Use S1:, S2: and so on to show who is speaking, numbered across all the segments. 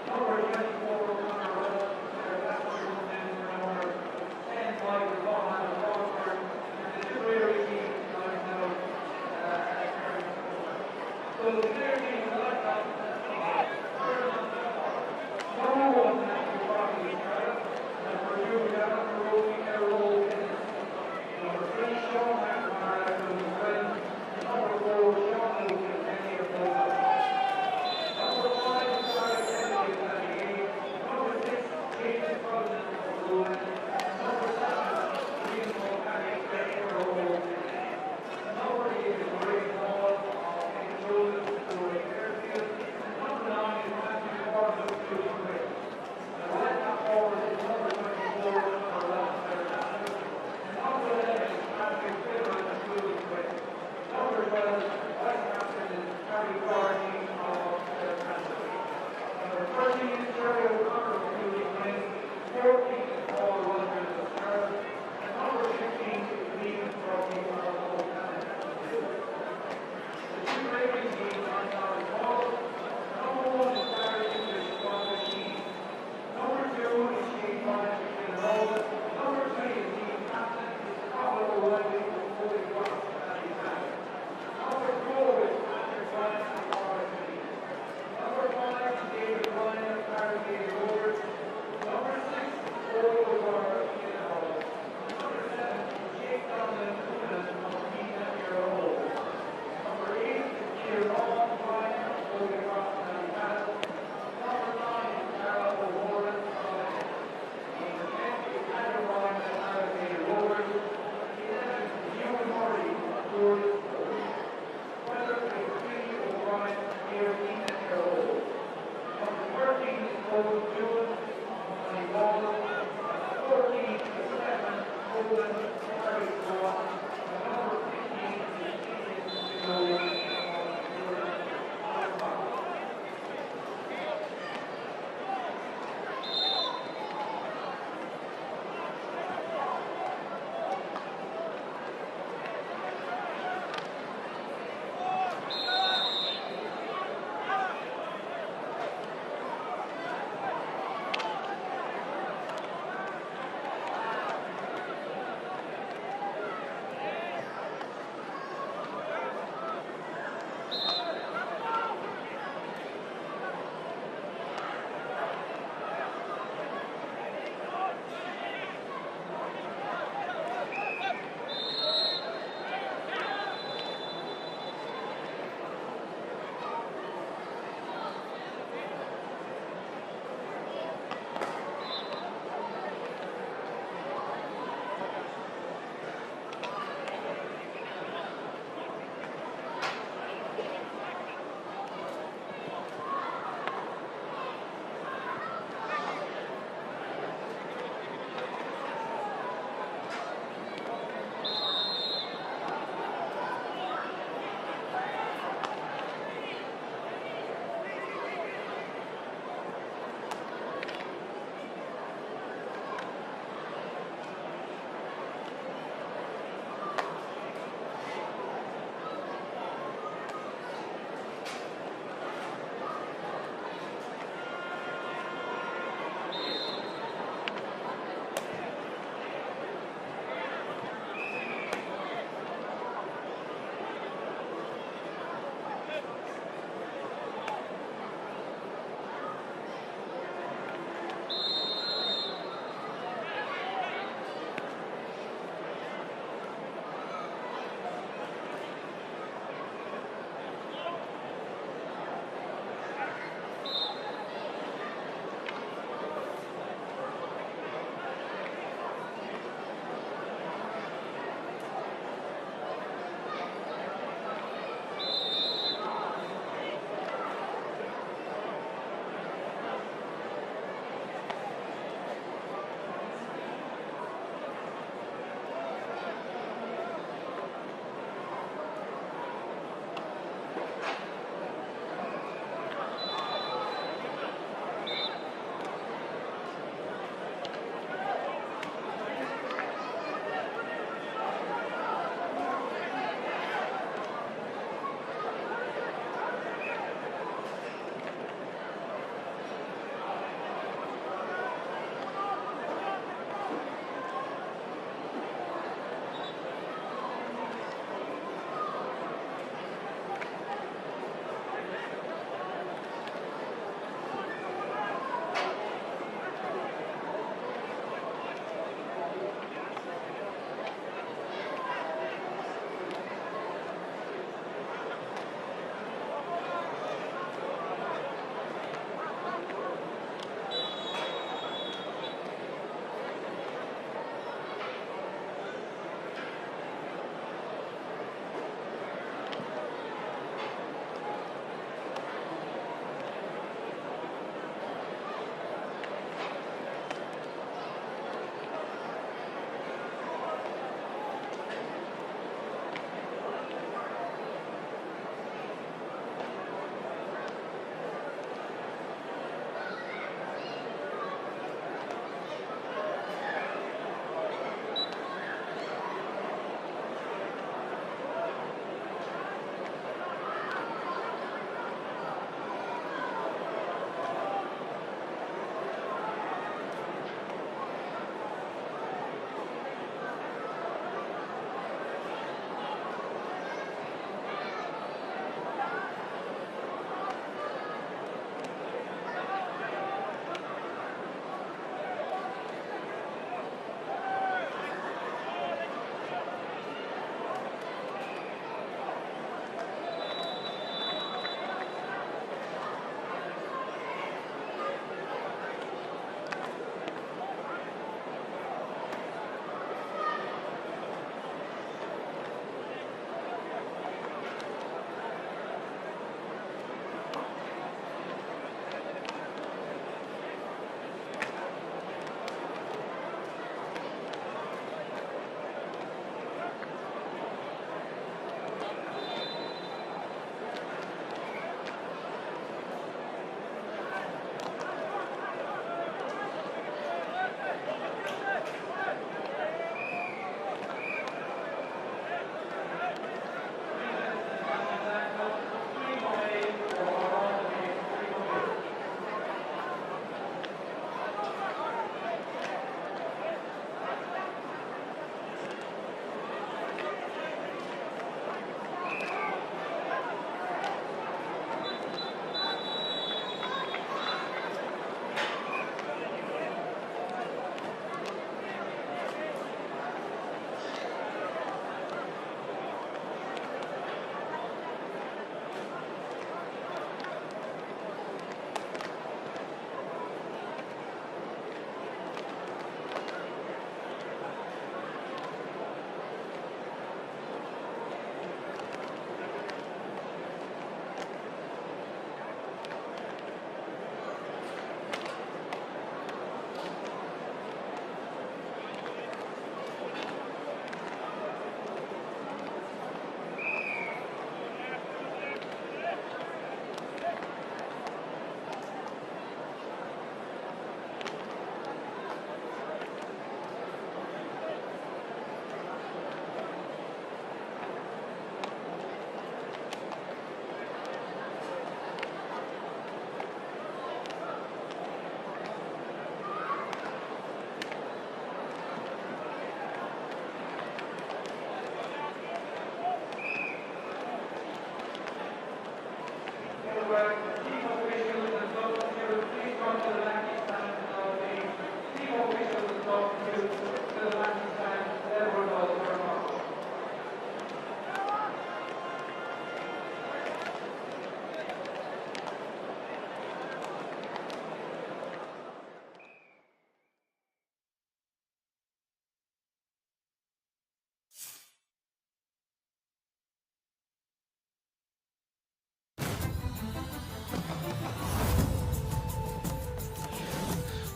S1: Number 24, Conor Ross, their passenger comes in for number 10, Michael Vaughan of Rossford, and the Tipperary team are now So the Clare team, the left Number 1, Matthew Crosby, Number 2, Gavin Maroney, Errol Ennis. Number 3, Sean McNamara, Dublin. Number 4, Sean O'Kenny of Dublin. Number 5, Sarah Kennedy of Ballyhea.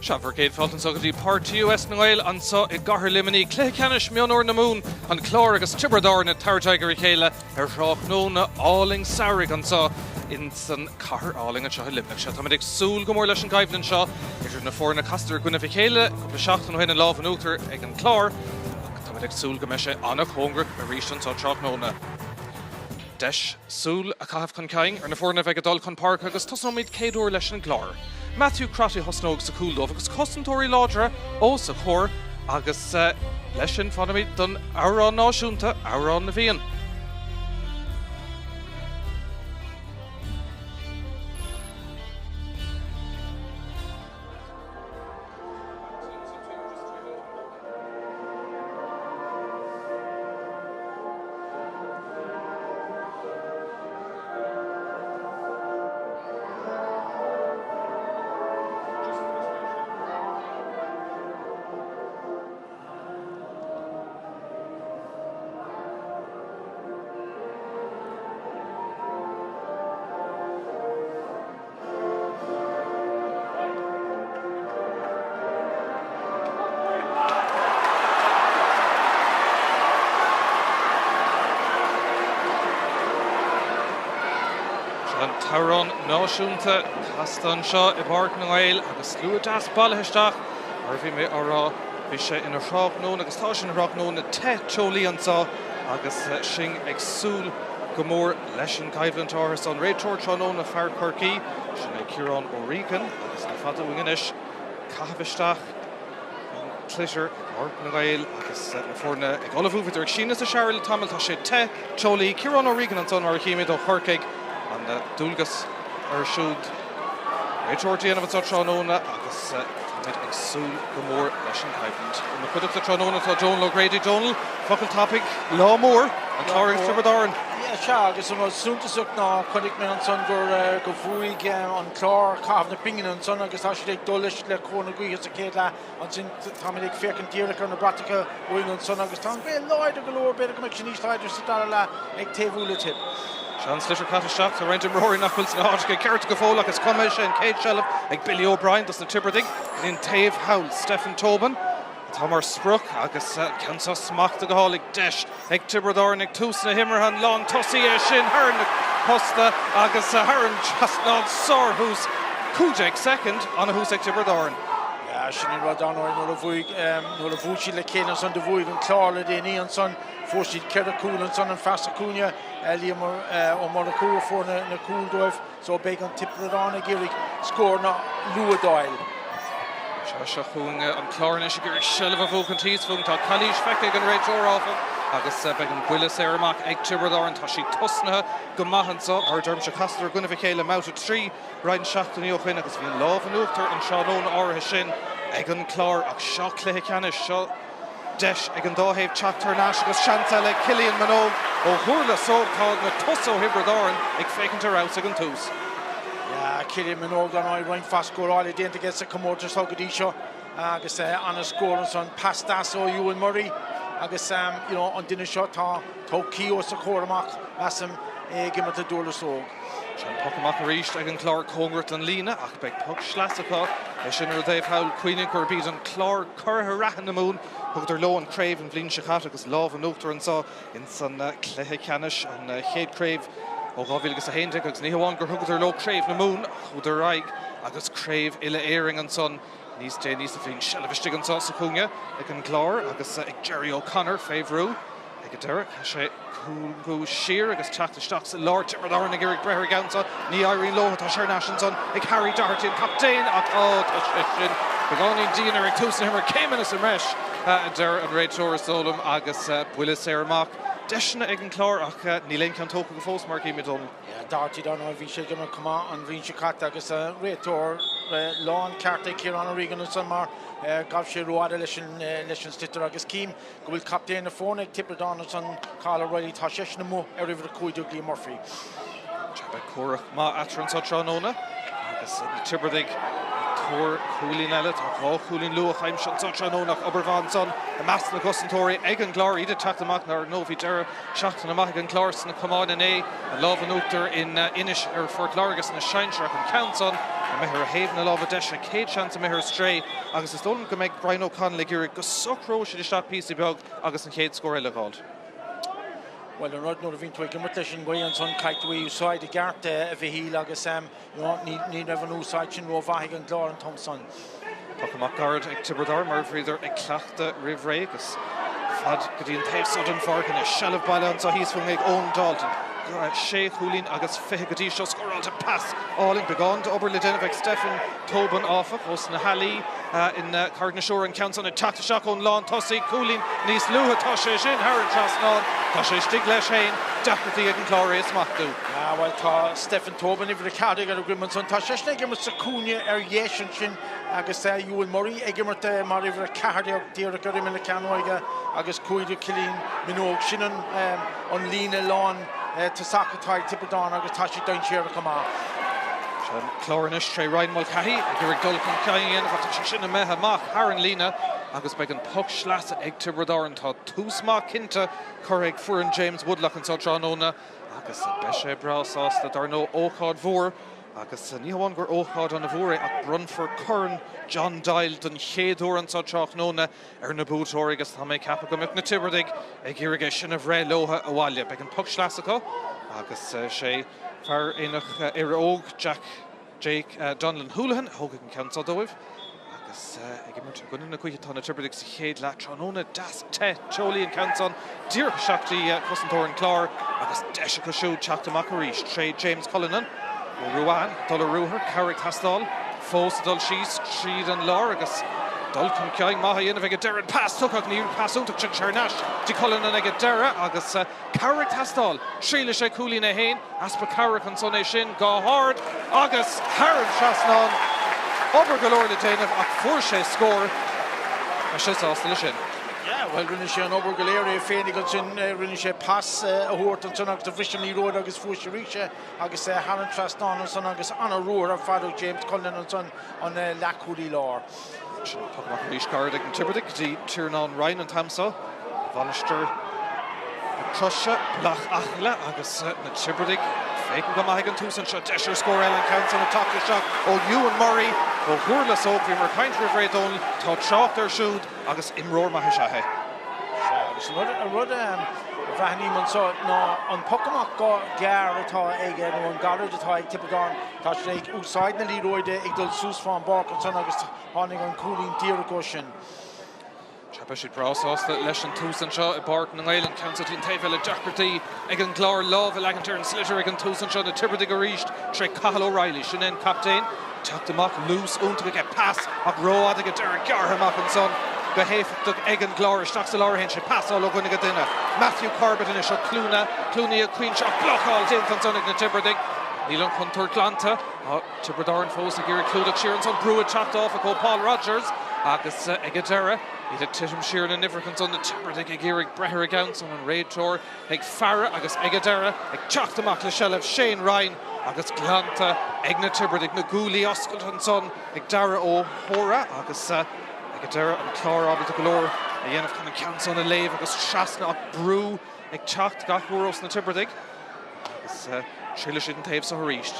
S2: Sea, bhur gcéad fáilte anseo go dtí Páirc TUS na nGael anseo i gcathair Luimnigh. Cluiche ceannais mionúir na Mumhan, An Clár agus Tiobraid Árann ag tabhairt aghaidh ar a chéile ar thráthnóna álainn samhraidh anseo ins an cathair álainn anseo i Luimneach. Sea, táimid ag súil go mór leis an gcoimhlint seo idir na foirne. Chasadar i gcoinnibh a chéile cúpla seachtain ó shin an lámh in uachtar ag an Clár ach táimid ag súil go mbeidh sé an-chóngarach arís anseo tráthnóna. Deis súil a chaitheamh chun cinn ar na foirne a bheidh ag dul chun páirce agus tosnóimid céaduair leis an gClár. Matthew Crotty a thosnóidh sa chúl dóibh agus cosantóirí láidre os a chomhair agus leis sin fanfaimid don amhrán náisiúnta, Amhrán na bhFiann. An t-amhrán náisiúnta casta anseo i bPáirc na nGael agus slua deas bailithe isteach. Mar a bhí mé á rá, bhí sé ina thráthnóna agus tá sé ina thráthnóna te teolaí anseo agus sinn ag súil go mór leis an gcoimhlint áirithe seo. An réiteoir tráthnóna, fear Chorcaí, sin é Ciarán O'Regan agus ní fada uainn anois caitheamh isteach an tsliotair i bPáirc na nGael agus na foirne ag ullmhú. Bhíodar ag síneadh sa searradh le tamall. Tá sé te, teolaí. Ciarán O'Regan ansan mar a chímid ó Chorcaigh. An dualgas air siúd réiteoir a dhéanamh anseo tráthnóna agus táimid ag súil go mór leis an gcoimhlint. I mo chuideachta tráthnóna tá Donal O'Grady. Donal, focal tapaidh, lá mór, an Clár agus Tiobraid Árann.
S3: Sea, agus an rud suntasach ná chonaic mé ansan gur go bhuaigh an Clár caitheamh na pingine ansan agus tá siad ag dul leis le cóir na gaoithe sa chéad leath. Ansin táimid ag féachaint díreach ar na bratacha uainn ansan agus tá an ghaoth láidir go leor, b'fhéidir go mbeidh sé níos láidre sa dara leath ag taobhú le Tib.
S2: Sea, an sliotar caite isteach, tá roinnt imreoirí nach bhfuil sna háiteacha cearta go fóill ach is cuma, is é an chéad seilbh ag Billy O'Brien dos na Tiobradaigh go dtí an taobh thall. Stephen Tobin atá mar sprioc agus an ceann seo smachtaithe go hálainn. Deis ag Tiobraid Árann ag tús na himeartha, an lántosaí é sin thar na posta agus thar an trasnán. Sárthús, 15 soicind, ana-thús ag Tiobraid Árann.
S3: Yeah, sin an rud dar ndóigh nuair a bhuaigh nuair a bhuail siad le chéile ansan do bhuaigh an Clár le déanaí ansan fuair siad ceithre chúl ansan an fear sa chúinne Liam Ó Murchú a fuair na cúil dóibh. So beidh an Tiobraid Árann ag iarraidh scóranna luath d'fháil.
S2: Sea, seo chugainn an Clár anois ag iarraidh seilbh a bhuachaint thíos fúinn. Tá calaois feicthe ag an réiteoir, áfach, agus beidh an buille saor amach ag Tiobraid Árann. Tá siad tosnaithe go maith anseo. Mar a deirimse, chasadar i gcoinnibh a chéile i mbabhta 3 roinnt seachtainí ó shoin agus bhí an lámh in uachtar an tráthnóna áirithe sin ag an Clár. Ach seo cluiche ceannais, seo Deis ag an dá thaobh teacht thar n-ais agus seans eile ag Cillian Minogue ó Dhurlas Óg. Tá na tosaithe ó Thiobraid Árann ag féachaint ar fheabhas ag an tús.
S3: Yeah, Cillian Minogue dar ndóigh roinnt mhaith scórála déanta aige sa chomórtas seo go dtí seo agus ana-scór ansan. Pas deas ó Ewan Murray agus you know, an duine seo tá todhchaí os a chomhair amach, measaim, ag imirt do Dhurlas Óg.
S2: Seo an poc amach arís ag an gClár cóngarach don líne ach beidh poc sleasa acu. É sin ar an dtaobh thall, cuimhnigh gurb iad an Clár Curaithe reatha na Mumhan. Thugadar leo an craobh an bhliain seo caite agus lámh in uachtar anseo ins an cluiche ceannais, an chéad craobh ó 2011 agus ní hamháin gur thugadar leo craobh na Mumhan ach chuadar ar aghaidh agus craobh uile-Éireann ansan níos déanaí sa bhliain. Seilbh istigh anseo sa chúinne ag an gClár agus ag Jerry O'Connor fé bhrú. Ag an deireadh, chaith sé cúngú siar agus teacht isteach sa lár. Tiobraid Árann ag iarraidh breith ar an gceann seo. Ní éiríonn leo. Tá sé thar n-ais ansan ag Harry Doherty, an captaen, ach á, tá sé sin beagáinín dian air ag tús na himeartha. Céimeanna sa mbreis, a deir an réiteoir, is dóigh liom, agus buille saor amach. Deiseanna ag an Clár ach níl aon cheann tógtha go fós, mar a chímid, Dónal.
S3: Doherty, dar ndóigh, bhí sé ag imirt chomh maith an bhliain seo caite agus réiteoir lán ceart ag Ciarán O'Regan ansan mar ghabh sé rófhada leis an sliotar agus cím go bhfuil captaen na foirne ag Tiobraid Árann ansan, Cathal O'Reilly, tá seisean amuigh ar uimhir 15, Liam Murphy.
S2: Sea, beidh comhrac maith eatarthu anseo tráthnóna agus na Tiobradaigh ag tuar cúilín eile. Tá dhá chúilín luath aimsithe anseo tráthnóna ach obair mhaith ansan i measc na gcosantóirí ag an gClár. Iad ag teacht amach dar ndóigh bhí deireadh seachtaine maith ag an gClár sna camáin inné. An lámh in uachtar in Inis ar Phort Láirge sna sinsir ach an ceann san. Imithe ar thaobh na láimhe deise, chéad seans imithe ar strae agus is dóigh liom go mbeidh Brian O'Connell ag iarraidh go socróidh siad isteach píosa beag agus an chéad scór eile a dh'fháilt.
S3: Bhuel, an rud nuair a bhíonn tú ag imirt leis an ngaoth ansan, caithfidh tú é a úsáid i gceart, a Mhichíl, agus ní raibh an úsáid sin rómhaith ag an gClár an t-am san.
S2: Poc amach gairid ag Tiobraid Árann mar a bhíodar ag cleachtadh roimh ré agus fad go dtí an taobh so den pháirc anois. Seilbh bailithe anseo thíos fúinn ag Eoin Dalton. Sé chúilín agus 20 go dtí seo scóráilte. Pas álainn. Beagán d'obair le déanamh ag Stephen Tobin áfach ós na hAillí in Carraig na Siúire an ceann san ag teacht isteach ón lán tosaigh. Cúilín níos luaithe. Tá sé sin thar an trasnán. Tá sé istigh leis féin. Deacrachtaí ag an Clár é a smachtú.
S3: Ah bhuel tá Stephen Tobin uimhir 14 ar a dhroim ansan. Tá seisean ag imirt sa chúinne ar dheis ansin agus Ewan Murray ag imirt mar uimhir 14 díreach ar imeall na cearnóige agus cúigear Cillian Minogue. Sin an líne lán tosach atá ag Tiobraid Árann agus tá siad dainséarach go maith.
S2: Seo an Clár anois tré Ryan Mulcahy ag iarraidh dul chun cinn a dhéanamh ach tá sé sin imithe amach thar an líne agus beidh an poc sleasa ag Tiobraid Árann. Tá tús maith cinnte curtha ag foireann James Woodlock anseo tráthnóna agus beidh sé breá sásta dar ndóigh ócáid mhór Agus ní hamháin gur ócáid an-mhór é ach bronnfar Corn John Doyle don chéad uair anseo tráthnóna ar na buaiteoirí agus tá mé ag ceapadh go mbeadh na Tiobradaigh ag iarraidh é sin a bhreith leo abhaile. Beidh an poc sleasa acu agus is é fear Aonach Éire Óg, Jack Jake Donnellan Houlihan a thógfaidh an ceann seo dóibh. Agus ag imirt i gcoinne na gaoithe atá na Tiobradaigh sa chéad leath tráthnóna deas te teolaí an ceann san díreach isteach dtí cosantóir an Chláir agus deis acu siúd teacht amach arís tré James Cullinan ó Ruan dul ar ruathar, cabhair ag teastáil fós ag dul síos tríd an lár agus dul chun cinn maith á dhéanamh ag an deireadh. An pas tugtha ach ní pas iontach sin thar n-ais dtí Cullinan ag an deireadh agus Cabhair ag teastáil. Thriailfidh sé cúilín é féin. Easpa cabhrach ansan é sin go hard agus thar an trasnán. Obair go leor le déanamh ach fuair sé scór. Beidh sé sásta leis sin.
S3: Yeah, bhuel rinne sé an obair go léir é féinig ansin. Rinne sé pas a thabhairt ansan agus do bhris an liathróid agus fuair sé arís é agus thar an trasnán ansan agus an-ruathar ar fad ó James Cullinan ansan an leathchúlaí láir.
S2: Sin poc amach arís gairid ag na Tiobradaigh go dtí Tiarnán Ryan an t-am seo. Mhainistir na Croise, Bealach Acla agus na Tiobradaigh féachaint go maith ag an tús anseo. Deis ar scór eile an ceann san ag teacht isteach ó Ewan Murray ó Dhúrlas Óg. Bhíomar ag caint roimh ré Dónal, tá trácht air siúd agus imreoir maith is ea é.
S3: Sea, agus an rud a bhreathnaím anseo ná an poc amach gearr atá aige nó an gairid atá ag Tiobraid Árann, tá siad ag úsáid na liathróide ag dul suas fán bpáirc ansan agus tháinig an cúilín díreach ó sin.
S2: Sea, beidh siad breá sásta leis an tús anseo i bPáirc na nGael. An ceann seo dtí an taobh eile, deacrachtaí ag an gClár lámh a leagaint ar an sliotar ag an tús anseo. Na Tiobradaigh arís tré Cathal O'Reilly. Sin é an captaen. Teacht amach, luas iontach aige, pas ach rófhada ag an deireadh, gearrtha amach ansan go héifeachtach ag an gClár. Isteach sa lár a théann sé, pasáil ó dhuine go duine. Matthew Corbett anois ó Chluana, Cluain Uí Chaoin ach blocáil déanta ansan ag na Tiobradaigh. Níl an chontúirt glanta. Tá Tiobraid Árann fós ag iarraidh clúdach siar ansan. Brú ag teacht áfach ó Paul Rogers agus ag an deireadh, iad ag titim siar ina n-uimhreacha ansan, na Tiobradaigh ag iarraidh breith ar an gceann san, an réiteoir ag faire agus ag an deireadh ag teacht amach le seilbh Shane Ryan agus glanta ag na Tiobradaigh. Na guaillí oscailte ansan ag Dara Ó hÓra agus ag an deireadh an Clár ábalta go leor a dhéanamh chun an ceann san a léamh agus trasna ach brú ag teacht gach uair ós na Tiobradaigh. Agus triailfidh siad an taobh seo arís.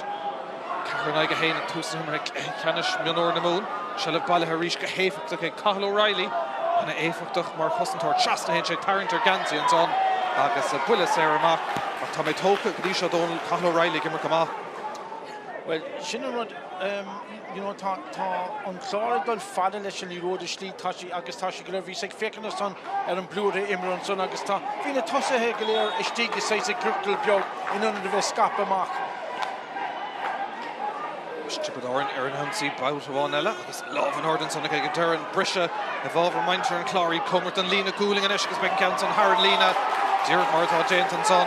S2: Ceathair in aghaidh a haon ag tús na himeartha i gcluiche ceannais mionúir na Mumhan. Seilbh bailithe arís go héifeachtach ag Cathal O'Reilly. Ana-éifeachtach mar chosantóir. Trasna a théann sé ag tarraingt ar gheansaí ansan agus buille saor amach. Ach tá mé tógtha go dtí seo Dónal, Cathal O'Reilly ag imirt go maith.
S3: Bhuel, sin an rud, you know, tá, tá an Clár ag dul fada leis an liathróid i slí, tá sí, agus tá sí go léir, bhíos ag féachaint ansan ar an bplúr a imir ansan agus tá, bhí na tosaithe go léir istigh i saghas i gciorcal beag in ionad a bheith scaipthe amach.
S2: Tiobraid Árann ar an ionsaí babhta amháin eile agus lámh in airde ansan ag an deireadh, an briseadh i bhfabhar muintir an Chláir, iad cóngarach don líne cúil anois agus beidh an ceann san thar an líne díreach mar atá déanta ansan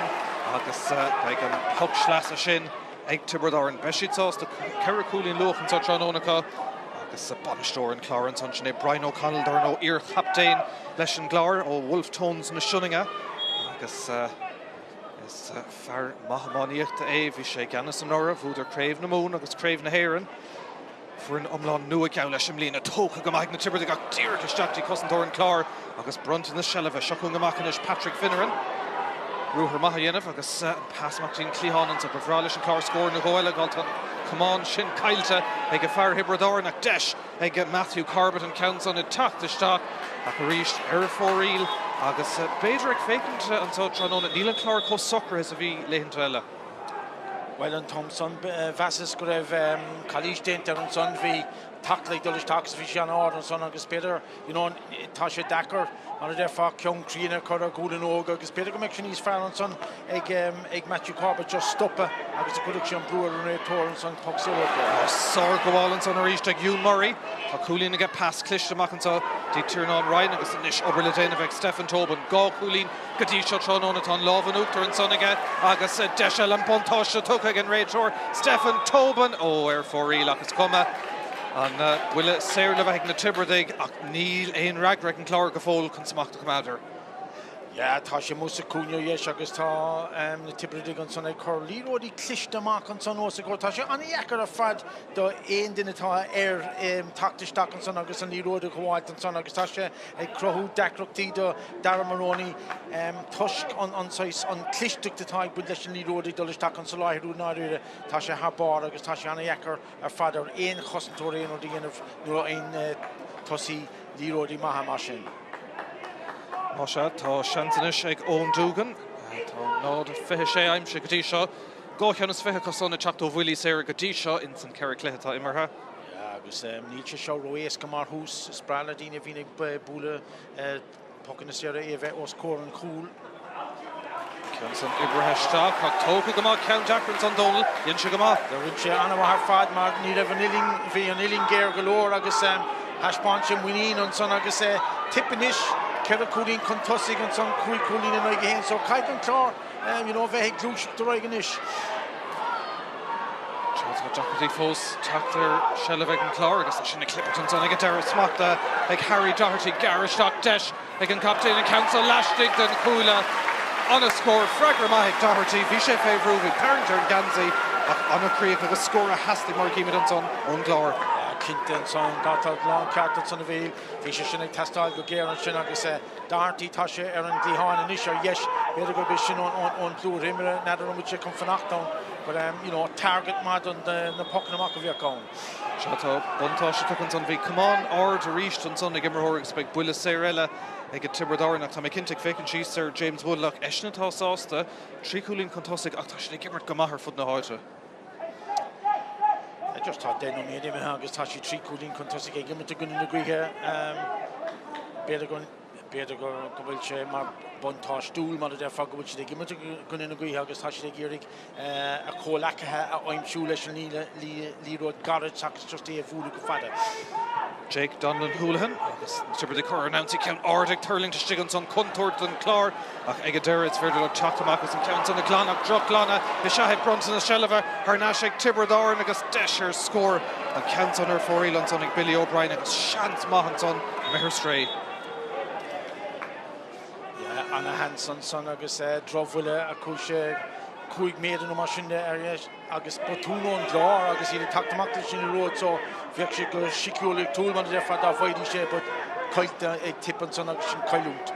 S2: agus beidh an poc sleasa sin ag Tiobraid Árann. Beidh siad sásta 4 chúilín luach anseo tráthnóna acu agus bainisteoir an Chláir ansan, sin é Brian O'Connell, dar ndóigh, iar-chaptaen leis an gClár ó Wolfe Tones na Sionainne agus is fear maith iománaíochta é. Bhí sé i gceannas anuraidh, bhuadar Craobh na Mumhan agus Craobh na hÉireann. Foireann iomlán nua geall leis i mbliana. Tógtha go maith ag na Tiobradaigh ach díreach isteach dtí cosantóir an Chláir agus bronnta na seilbhe. Seo chugainn amach anois Patrick Finneran. Ruathar maith a dhéanamh agus an pas amach dtí an cliathán anso. Ba bhreá leis an Clár scór nó dhó eile a dh'fháil. camán sin caillte ag fear Thiobraid Árann ach deis ag Matthew Corbett an ceann san ag teacht isteach ach arís ar fóraoil agus b'fhéidir ag féachaint anseo tráthnóna níl an Clár chomh socraithe is a bhí laethanta eile.
S3: Bhuel an t-am san mheasas go raibh calaois déanta air ansan, bhí tackle ag dul isteach agus bhí sé an-ard ansan agus b'fhéidir you know tá sé deacair mar a déarfá ceann críonna a chur ar ghualainn óg agus b'fhéidir go mbeadh sé níos fearr ansan ag ag Matthew Corbett just stopadh agus go gcuirfeadh sé an brú ar an réiteoir ansan poc saor a thabhairt dó.
S2: Sárghabháil ansan arís ag Ewan Murray. Tá cúilín aige, pas cliste amach anseo dtí Tiarnán Ryan agus anois obair le déanamh ag Stephen Tobin. 2 chúilín go dtí seo tráthnóna. Tá an lámh in uachtar ansan aige agus deis eile an buntáiste tugtha ag an réiteoir Stephen Tobin. Ó, ar fóraoil ach is cuma. An buille saor le bheith ag na Tiobradaigh ach níl aon fhreagra ag an Clár go fóill chun smacht a choimeád air.
S3: Yeah, tá sé amuigh sa chúinne dheis agus tá na Tiobradaigh ansan ag cur liathróidí cliste amach ansan os a gcomhair. Tá sé an-dheacair ar fad do aon duine atá air teacht isteach ansan agus an liathróid a ghabháilt ansan agus tá sé ag cruthú deacrachtaí do Darragh Maroney toisc an saghas, an chlisteacht atá ag baint leis an liathróid ag dul isteach ansa láithriú i ndáiríre. Tá sé thar barr agus tá sé an-dheacair ar fad ar aon chosantóir aon rud a dhéanamh nuair a fhaigheann tosaí liathróidí maithe mar sin.
S2: Más ea, tá seans anois ag Eoin Doogan. Tá 0-26 aimsithe go dtí seo. 2 ceann is 20 acu san ag teacht ó bhuillí saora go dtí seo ins an cheithre chluiche atá imeartha.
S3: Yeah, agus níl sé seo ró-éasca mar thús. Is breá le daoine a bhíonn ag bualadh pocanna saora é a bheith os comhair an chúil.
S2: Ceann san oibrithe isteach ach tógtha go maith, ceann deacair ansan Dónal, dhein sé go maith.
S3: Rinne sé an-mhaith ar fad mar ní raibh an uillinn, bhí an uillinn géar go leor agus thaispeáin sé muinín ansan agus Tip anois, ceithre chúilín chun tosaigh ansan, cúig chúilín in aghaidh a haon so caithfidh an Clár you know bheith ag gluaiseacht ar aghaidh anois.
S2: Tá deacrachtaí fós teacht ar seilbh ag an Clár agus sin ag clibirt ansan ag an deireadh smachtaithe ag Harry Doherty, gearr isteach deis ag an gcaptaen an ceann seo laistigh den chuaille. An-scór, freagra maith ag Doherty, bhí sé fé bhrú, bhí tarraingt ar an ngeansaí ach an-chríoch agus scór a theastaigh mar a chímid ansan ón gClár.
S3: Cinnte ansan, tá lán ceart ansan a Mhíchíl, bhí sé sin ag teastáil go géar ansin agus Doherty, tá sé ar an gcliathán anois ar dheis, b'fhéidir gurb é sin ón plúr imire, n'fheadar an bhfuil sé chun fanacht ann but you know target maith don na pocanna amach a bheadh ann.
S2: Sea, tá buntáiste tugtha ansan. Bhí camán ard arís ansan ag imreoir agus beidh buille saor eile ag Tiobraid Árann ach tá mé cinnte ag féachaint síos ar James Woodlock, eisean atá sásta, trí chúilín chun tosaigh ach tá siad ag imirt go maith ar fud na háite.
S3: Just tá 10 nóiméad imithe agus tá siad trí chúilín chun tosaigh ag imirt i gcoinne na gaoithe. B'fhéidir go B'fhéidir go bhfuil sé mar buntáistiúil, mar a déarfá, go bhfuil siad ag imirt i gcoinne na gaoithe agus tá siad ag iarraidh a gcomhleacaithe a aimsiú leis an liathróid gairid seachas just é a bhualadh go fada.
S2: Jake Donlan Houlihan agus Tiobraid ag cur ar an ionsaí, ceann ard ag tuirlingt istigh ansan, contúirt don Chlár ach ag an deireadh is féidir leo teacht amach agus an ceann san a ghlanadh, drochghlanadh is ea é, bronntanas seilbhe thar n-ais ag Tiobraid Árann agus deis ar scór, an ceann san ar fóraoil ansan ag Billy O'Brien agus seans maith ansan imithe ar strae.
S3: Yeah, ana-sheans ansan agus drochbhuille a chuaigh sé 5 méadar nó mar sin de ar dheis agus botún ón gClár agus iad ag teacht amach leis an liathróid so bheadh sé go síceolaíochtúil mar a déarfá dá bhfaighidís é but caillte ag Tip ansan agus sin cailliúint.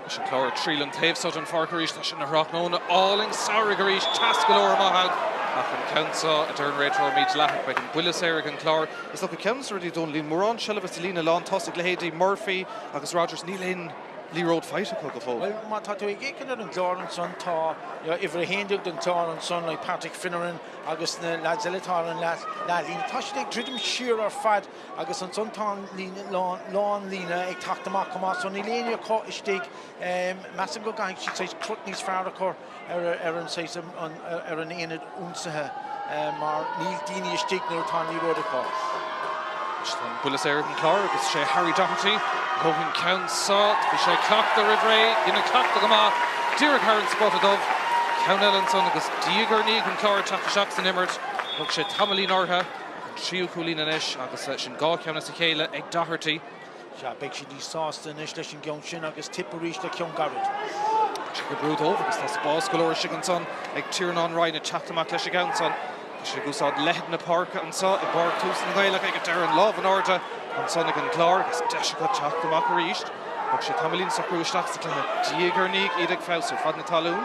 S2: Leis an Clár ag triail an taobh seo den pháirc arís, tá sin ina thráthnóna álainn samhraidh arís, teas go leor amach ann ach an ceann seo, a deir an réiteoir, mídhleathach. Beidh an buille saor ag an Clár. Is dócha ceann de na rudaí Dónal, níl mórán seilbhe sa líne lán tosaigh, leithéidí Murphy agus Rogers, níl aon liathróid faighte acu go fóill.
S3: Bhuel, má tá tú ag féachaint ar an gClár ansan, tá uimhir 11 den Chlár ansan, like Patrick Finneran agus na lads eile atá ar an leathlíne, tá siad ag druidim siar ar fad agus ansan tá an líne, lánlíne ag teacht amach chomh maith, so níl éinne acu istigh. Measaim go gcaithfidh siad saghas crot níos fearr a chur ar an saghas, ar an aonad ionsaithe mar níl daoine istigh nuair atá an liathróid acu.
S2: Anois tá an buille saor ag an Clár agus is é Harry Doherty a thóg an ceann seo. Bhí sé ag cleachtadh roimh ré, dhein an cleachtadh go maith, díreach thar an spota dubh. Ceann eile ansan agus diaidh ar ndiaidh an Clár ag teacht isteach san imirt. Thóg sé tamaillín orthu. An tríú cúilín anois agus sin dhá cheann as a chéile ag Doherty.
S3: Sea, beidh siad níos sásta anois leis an gceann sin agus Tip arís le ceann gairid.
S2: Tá sé ag brú dóibh agus tá spás go leor istigh ansan ag Tiarnán Ryan ag teacht amach leis an gceann san. Tá siad ag úsáid leithead na páirce anso i bPáirc Tús na nGaelach ag an deireadh an lámh in airde ansan ag an gClár agus deis acu teacht amach arís. Thóg sé tamaillín socrú isteach sa chluiche diaidh ar ndiaidh iad ag feabhsú fad na talún.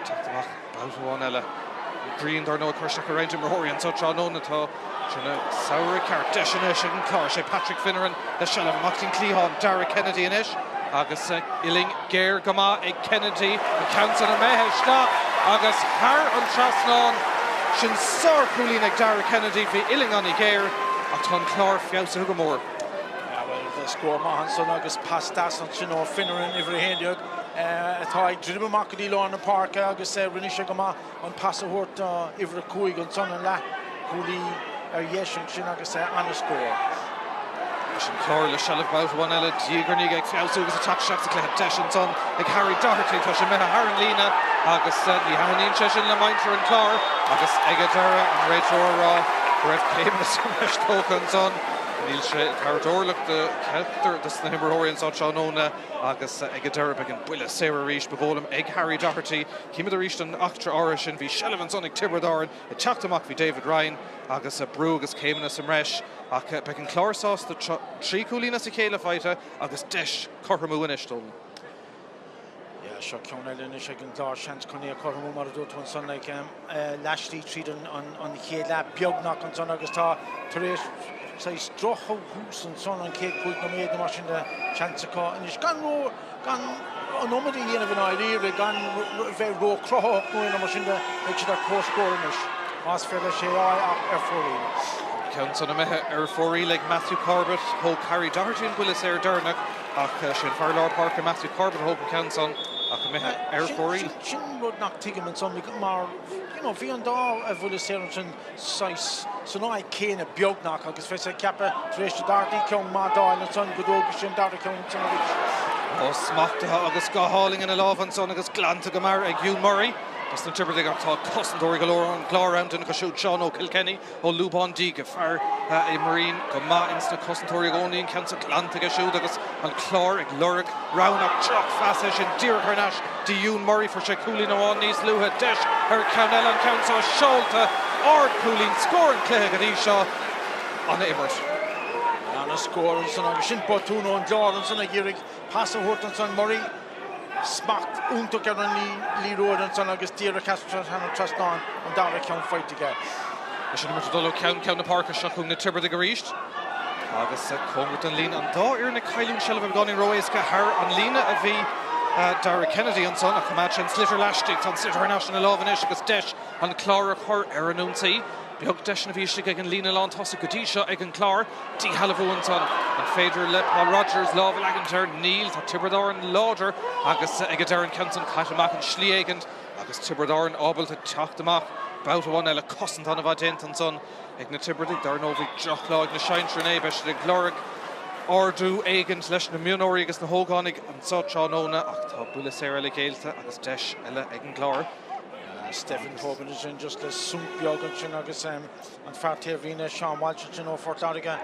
S2: Teacht amach babhta amháin eile. grian dar ndóigh ag cur isteach ar roinnt imreoirí anseo tráthnóna. Tá sé ina samhradh ceart. Deis anois ag an Clár. Sé Patrick Finneran le seilbh amach den chliathán. Darragh Kennedy anois agus uillinn géar go maith ag Kennedy. An ceann san imithe isteach agus thar an trasnán. Sin sárchúilín ag Darragh Kennedy. Bhí uillinn an-ghéar ach tá an Clár feabhsaithe go mór.
S3: Bhuel, scór maith ansan agus pas deas ansin ó Finneran, uimhir 11, atá ag druidim amach go dtí lár na páirce agus rinne sé go maith an pas a thabhairt do uimhir 5 ansan, an leathchúlaí ar dheis ansin agus an-scór.
S2: Leis an Clár le seilbh babhta amháin eile, diaidh ar ndiaidh ag feabhsú agus ag teacht isteach sa chluiche. Deis ansan ag Harry Doherty, tá sé imithe thar an líne agus ní thaitníonn sé sin le muintir an Chláir agus ag an deireadh an réiteoir a rá go raibh céimeanna sa mbreis tógtha ansan. Níl sé ag tabhairt orlach do cheachtar de na himreoirí anseo tráthnóna agus ag an deireadh beidh an buille saor arís, ba dhóigh liom, ag Harry Doherty. Címid arís an eachtra áirithe sin. Bhí seilbh ansan ag Tiobraid Árann. Ag teacht amach bhí David Ryan agus brú agus céimeanna sa mbreis ach beidh an Clár sásta 3 chúilín as a chéile faighte agus deis cothromú anois dó.
S3: Yeah, seo ceann eile anois ag an gClár, seans chun é a chothromú mar a dúirt tú ansan, like, leathshlí tríd an chéad leath beagnach ansan agus tá tar éis saghas drochthús ansan an chéad chúig nóiméad nó mar sin de, seans acu anois gan ró, gan an iomad a dhéanamh i ndáiríre, gan bheith ró-chruthaitheach nó aon rud mar sin de, beidh siad ar comhscór anois, más féidir leis é a fháil ach ar fóraoil.
S2: Ceann san imithe ar fóraoil ag Matthew Corbett. Thóg Harry Doherty an buille saor deireanach ach sin fear lár páirce Matthew Corbett a thóg an ceann san ach imithe ar fóraoil.
S3: Sin rud nach dtuigim ansan mar you know bhí an dá bhuille saor ansin saghas san áit chéanna beagnach agus bheifeá ag ceapadh tar éis do Doherty ceann maith d'fháil ansan go dtógfaidh sé an dara ceann ansan arís.
S2: Ó smachtaithe agus go hálainn ina lámh ansan agus glanta go mear ag Hugh Murray dos na Tiobradaigh ach tá cosantóirí go leor ón gClár ann, duine acu siúd Seán Ó Kilkenny ó Lúbán Díge, fear a imríonn go maith ins na cosantóirí i gcónaí, an ceann so glanta aige siúd agus an Clár ag lorg roghanna ach drochphas é sin díreach thar n-ais dtí Hugh Murray. Fuair sé cúilín amháin níos luaithe, deis ar cheann eile, an ceann seo seolta, ardchúilín, scór an chluiche go dtí seo, ana-imirt.
S3: Ana-scór ansan agus sin botún ón gClár ansan ag iarraidh pas a thabhairt ansan Murray. Smacht iontach ar an liathróid ansan agus díreach thar an trasnán an dara ceann faighte aige.
S2: Leis an imirt ag dul ó cheann ceann na páirce seo chugainn na Tiobradaigh arís agus cóngarach don líne. An dá fhoireann ag cailliúint seilbhe beagáinín ró-éasca thar an líne a bhí Darragh Kennedy ansan ach choimeád sé an sliotar laistigh. Tá an sliotar thar n-ais ina lámh anois agus deis an Clár a chur ar an ionsaí. Beag deiseanna a bhí istigh ag an líne lántosaigh go dtí seo ag an gClár. Díshealbhú ansan. An féidir le Paul Rogers lámh a leagaint air? Níl. Tá Tiobraid Árann láidir agus ag an deireadh an ceann san caite amach an slí éigint agus Tiobraid Árann ábalta teacht amach babhta amháin eile. Cosaint an-mhaith déanta ansan ag na Tiobradaigh. Dar ndóigh bhí drochlá ag na sinsir inné. Beidh siad ag lorg ardú éigint leis na mionúirí agus na hógánaigh anso tráthnóna ach tá buille saor eile géillte agus deis eile ag an gClár.
S3: Stephen Tobin ansin just le sonc beag ansin agus an fear taobhlíne Seán Walsh ansin ó Phort Láirge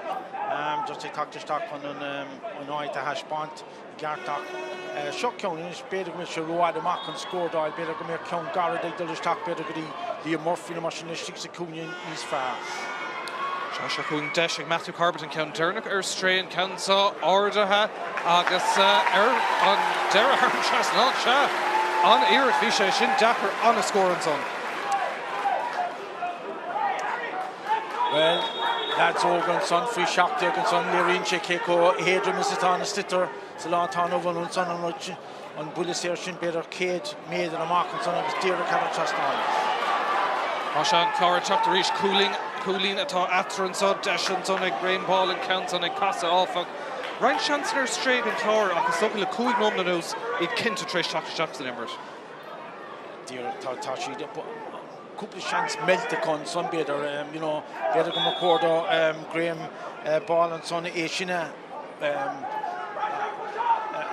S3: just ag teacht isteach chun an áit a thaispeáint i gceart ach seo ceann anois b'fhéidir go mbeadh sé rófhada amach chun scór d'fháil, b'fhéidir go mbeadh ceann gairid ag dul isteach b'fhéidir go dtí Liam Murphy nó mar sin istigh sa chúinne níos fearr.
S2: Seo seo chugainn deis ag Matthew Corbett an ceann deireanach ar strae, an ceann seo ardaithe agus ar an deireadh thar an trasnán. Sea, an-iarracht, bhí sé sin deacair, an-scór ansan.
S3: Bhuel, leaids óga ansan faoi 17 ansan, léiríonn sé cé chomh héadrom is atá na sliotair sa lá atá inniu ann ansan an rud An buille saor sin b'fhéidir 100 méadar amach ansan agus díreach thar an trasnán.
S2: Tá sé an Clár ag teacht arís. Cúilín, cúilín atá eatarthu anso. Deis ansan ag Graham Ball an ceann san ag casadh áfach. Roinnt seansanna ar strae ag an Clár ach is dócha le cúig nóiméad anuas iad cinnte tar éis teacht isteach san imirt.
S3: Díreach tá, tá siad cúpla seans meilte acu ansan b'fhéidir, you know, b'fhéidir go mba chóir do Graham Ball ansan é sin a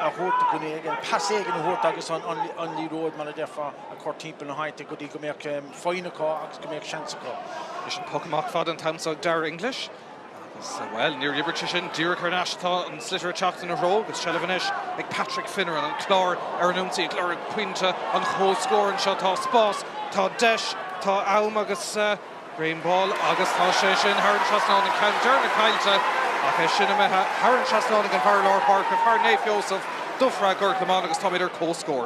S3: a thabhairt do dhuine éigin, pas éigin a thabhairt agus an liathróid, mar a déarfá, a chur timpeall na háite go dtí go mbeadh foighne acu agus go mbeadh seans acu.
S2: Leis an poc amach fada an t-am seo ag Darragh English agus, bhuel, níor oibrigh sé sin. Díreach thar n-ais atá an sliotar ag teacht ina threo agus seilbh anois ag Patrick Finneran, an Clár ar an ionsaí ag lorg pointe an chomhscóir anseo. Tá spás, tá deis, tá am agus. Graham Ball agus tá sé sin thar an trasnán, an ceann deireanach caillte ach é sin imithe thar an trasnán ag an bhfear lár páirce, fear Naomh Sheosamh, Dubhshraith Gort Lomáin agus táimid ar comhscór.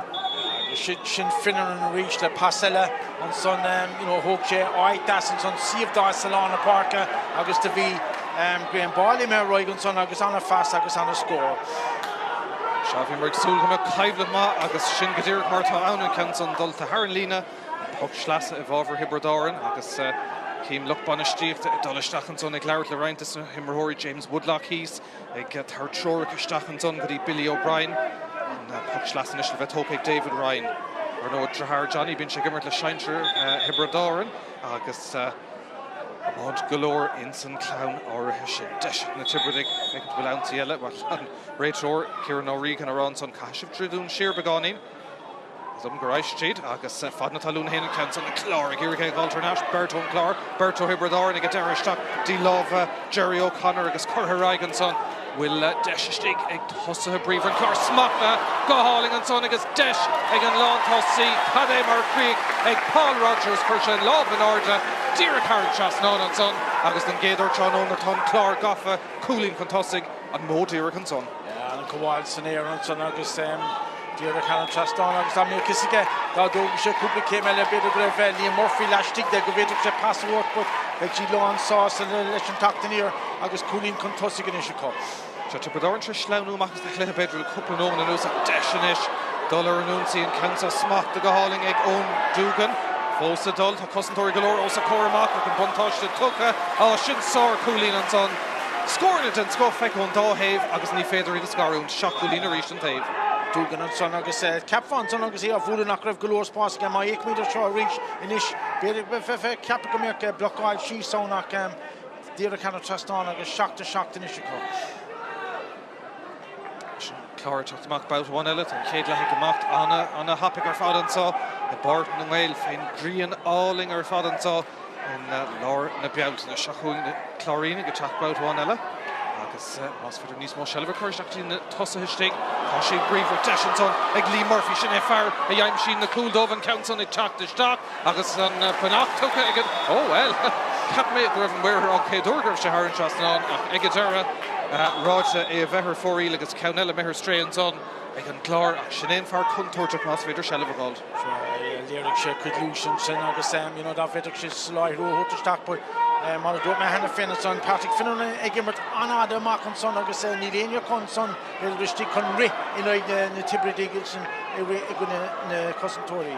S3: Sin Finneran arís le pas eile ansan, you know, thóg sé áit deas ansan, suíomh deas i lár na páirce agus do bhí Graham Boyle imithe ar aghaidh ansan agus ana-phas agus ana-scór.
S2: Sea, bhíomar ag súil go mbeadh coimhlint maith agus sin go díreach mar atá ann, an ceann san dulta thar an líne, an poc sleasa i bhfabhar Thiobraid Árann agus cím lucht bainistíochta ag dul isteach ansan ag labhairt le roinnt de na himreoirí, James Woodlock thíos. Ag tabhairt treorach isteach ansan go dtí Billy O'Brien. An poc sleasa anois le bheith tógtha ag David Ryan. Ar ndóigh, deartháir Johnny, bíonn sé ag imirt le sinsir Thiobraid Árann agus iomáint go leor ins an chlann áirithe sin. Deis ag na Tiobradaigh ag bhfuil ionsaí eile. Bhuel, an réiteoir Ciarán Ó Riagáin ag rá ansan, caithfidh sibh druidim siar beagáinín. Is dóigh liom gur éist siad agus fad na talún féin an ceann san, an Clár ag iarraidh é a dh'fháilt thar n-ais, beirt ón gClár, beirt ó Thiobraid Árann ag an deireadh isteach dtí lámha Gerry O'Connor agus curtha ar aghaidh ansan. Bhfuil deis istigh ag tosaithe bríomhar an Chláir smachtaithe go hálainn ansan agus deis ag an lántosaí cad é mar chríoch ag Paul Rogers, chuir sé an lámh in airde díreach thar an trasnán ansan agus don gcéad uair tráthnóna tá an Clár gafa, cúilín chun tosaigh, an modh díreach ansan.
S3: An gabháil san aer ansan agus díreach thar an trasnán agus dá mbeadh fhios aige dá dtógadh sé cúpla céim eile b'fhéidir go raibh Liam Murphy laistigh de go bhféadfadh sé pas a thabhairt but beidh siad lán sásta leis an teacht aniar agus cúilín chun tosaigh anois acu.
S2: Tá Tiobraid Árann tar éis sleamhnú amach as an chluiche b'fhéidir le cúpla nóiméad anuas ach deis anois dul ar an ionsaí, an ceann seo smachtaithe go hálainn ag Eoin Doogan. Fós ag dul, tá cosantóirí go leor os a chomhair amach ach an buntáiste tugtha. Á, sin sár-chúilín ansan. Scóranna den scoth feicthe ón dá thaobh agus ní féidir iad a scarúint. 7 gcúilín arís an taobh.
S3: Doogan ansan agus cheapfá ansan agus é á bhualadh nach raibh go leor spáis aige. Má fhéachaimid air seo arís anois, b'fhéidir go mbeifeá ag ceapadh go mbeadh blocáil síos ann ach díreach thar an trasnán agus 7-7 anois acu.
S2: Sin Clár ag teacht amach babhta amháin eile. Tá an chéad leath ag imeacht ana-thapaidh ar fad anseo i bPáirc na nGael fén ngrian álainn ar fad anseo. I lár na Bealtaine seo chugainn na Cláirínigh ag teacht babhta amháin eile agus más féidir níos mó seilbhe a chur isteach go dtí na tosaithe istigh, tá siad bríomhar. Deis ansan ag Lee Murphy, sin é fear a d'aimsigh na cúil dóibh, an ceann san ag teacht isteach agus an beannacht tugtha ag an, ó bhuel, cheap mé go raibh an maor an chéad uair go raibh sé thar an trasnán ach ag an deireadh ráite é a bheith ar fóraoil agus ceann eile imithe ar strae ansan ag an gClár ach sin é an fear contúirteach más féidir seilbh a fháil.
S3: Léirigh sé cuid luais ansin agus you know dá bhféadfadh sé soláthar a thabhairt isteach but mar a dúirt mé cheana féin ansan, Patrick Finneran ag imirt an-fhada amach ansan agus níl éinne acu ansan b'fhéidir istigh chun rith in aghaidh na Tiobradaigh ansin i rith i gcoinne na cosantóirí.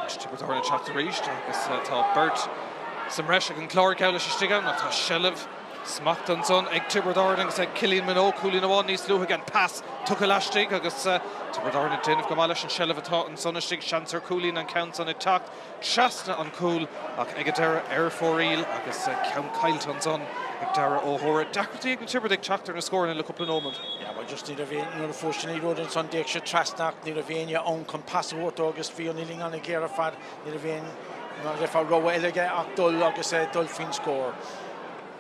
S2: Tiobraid Árann ag teacht arís agus tá beirt sa mbreis ag an gClár geall leis istigh ann ach tá seilbh Smacht ansan ag Tiobraid Árann agus ag Cillian Minogue, cúilín amháin níos luaithe aige, an pas tugtha laistigh agus Tiobraid Árann ag déanamh go maith leis an seilbh atá ansan istigh. Seans ar chúilín an ceann san ag teacht trasna an chúil ach ag an deireadh ar fóraoil agus ceann caillte ansan ag Darragh O'Hora. Deacrachtaí ag na Tiobradaigh teacht ar na scóranna le cúpla nóiméad.
S3: Yeah, well just ní raibh aon, nuair a fuair sé an liathróid ansan d'fhéach sé trasna ach ní raibh éinne ann chun pas a thabhairt dó agus bhí an uillinn an-ghéar ar fad, ní raibh aon, mar a déarfá, rogha eile aige ach dul agus dul faoin scór.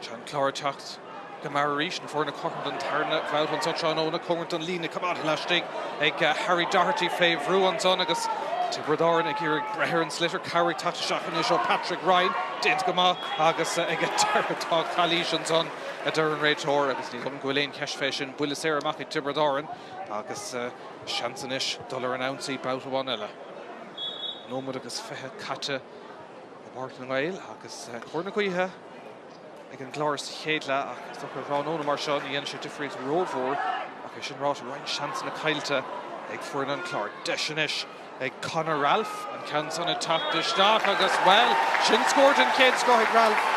S2: Tá an Clár ag teacht go mear arís, na foirne cothrom don tarna bhabhta anseo tráthnóna, cóngarach don líne coimeádta laistigh ag Harry Doherty fé bhrú ansan agus Tiobraid Árann ag iarraidh breith ar an sliotar. Cabhair ag teacht isteach anois ó Patrick Ryan, déanta go maith agus ag an deireadh tá calaois ansan, a deir an réiteoir agus ní dóigh liom go bhfuil aon cheist fé sin. Buille saor amach ag Tiobraid Árann agus seans anois dul ar an ionsaí babhta amháin eile. Nóiméad agus 20 caite. I bPáirc na nGael agus cóir na gaoithe ag an gClár sa chéad leath ach is dócha tráthnóna mar seo ní dhéanann sé difríocht rómhór ach é sin ráite roinnt seansanna caillte ag foireann an Chláir. Deis anois ag Conor Ralph, an ceann san ag teacht isteach agus, bhuel, sin scór den chéad scoth ag Ralph.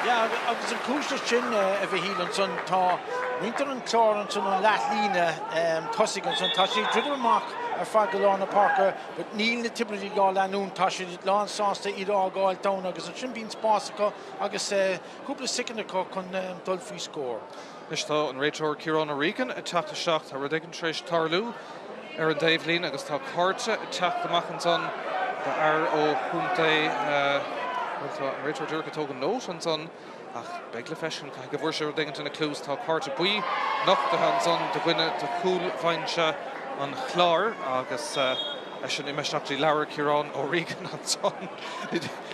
S3: Yeah, agus an cúis leis sin, a Mhichíl, ansan, tá muintir an Chláir ansan an leathlíne tosaigh ansan, tá siad ag druidim amach ar fad go lár na páirce, But níl na Tiobradaigh á leanúint, tá siad lán sásta iad a fhágáilt ann agus ansin bíonn spás acu agus cúpla soicind acu chun dul faoi scór.
S2: Anois tá an réiteoir Ciarán O'Regan ag teacht isteach. Tá rud éigin tar éis tarlú ar an dtaobhlíne agus tá cárta ag teacht amach ansan d'fhear ó chontae, bhuel tá an réiteoir díreach ag tógaint note ansan. Ach beidh le feiscint, caithfidh go bhfuair sé rud éigin ina chluas. Tá cárta buí nochtaithe ansan do dhuine de chúl-bhinse an Chláir agus eisean imithe isteach dtí leabhar Ciarán O'Regan ansan.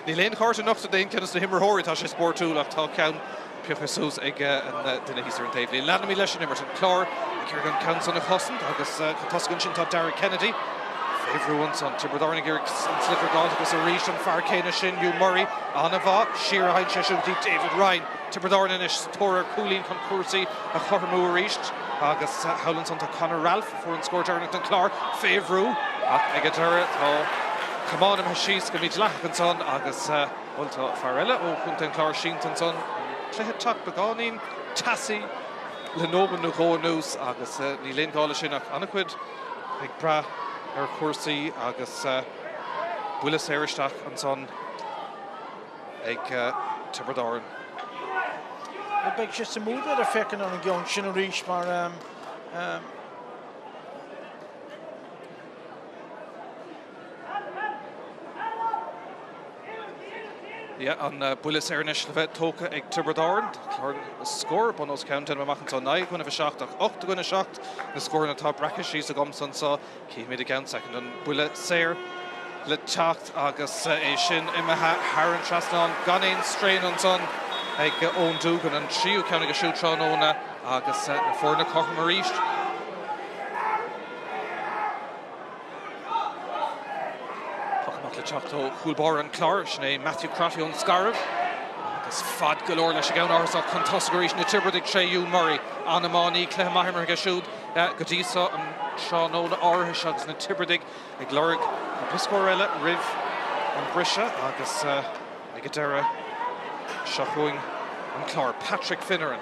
S2: Níl aon chárta nochta d'aon cheann de na himreoirí, tá sé spórtúil ach tá ceann pioctha suas ag an duine thíos ar an taobhlíne. Leanfaimid leis an imirt, an Clár Ag iarraidh an ceann san a chosaint agus chun tosaigh ansin tá Darragh Kennedy. Fé bhrú ansan, Tiobraid Árann ag iarraidh an sliotar a fháilt agus arís an fear céanna sin, Hugh Murray, an-mhaith. Siar a théann sé siúd go dtí David Ryan. Tiobraid Árann anois sa tóir ar chúilín chun cúrsaí a chothromú arís agus thall ansan tá Conor Ralph, a fuair an scór deireanach don Chlár, fé bhrú ach ag an deireadh tá camán imithe síos go mídhleathach ansan agus, bhuel, tá fear eile ó chontae an Chláir sínte ansan. An cluiche ag teacht beagáinín teasaí le nóiméad nó dhó anuas agus níl aon ghá leis sin ach an-chuid ag brath ar chúrsaí agus buille saor isteach ansan ag Tiobraid Árann.
S3: Beidh sé suimiúil b'fhéidir féachaint ar an gceann sin arís mar
S2: Yeah, an buille saor anois le bheith tógtha ag Tiobraid Árann. Tá an scór bun os cionn, déanaim amach anseo, 9 i gcoinnibh 7 ach 8 i gcoinne 7 na scóranna atá breactha síos agamsa anseo. Cífimid i gceann soicind an buille saor le teacht agus é sin imithe thar an trasnán gan aon straon ansan ag Eoin Doogan, an tríú ceann aige siúd tráthnóna agus na foirne cothrom arís. Poc amach le teacht ó chúl báire an Chláir, sin é Matthew Crotty ón Scairbh. Agus fad go leor leis an gceann árasach chun tosaigh arís na Tiobradaigh tré Hugh Murray. An-iománaí, cluiche maith imeartha aige siúd go dtí so an tráthnóna áirithe seo agus na Tiobradaigh ag lorg cúpla scór eile roimh an briseadh agus ag an deireadh seo chugainn an Clár. Patrick Finneran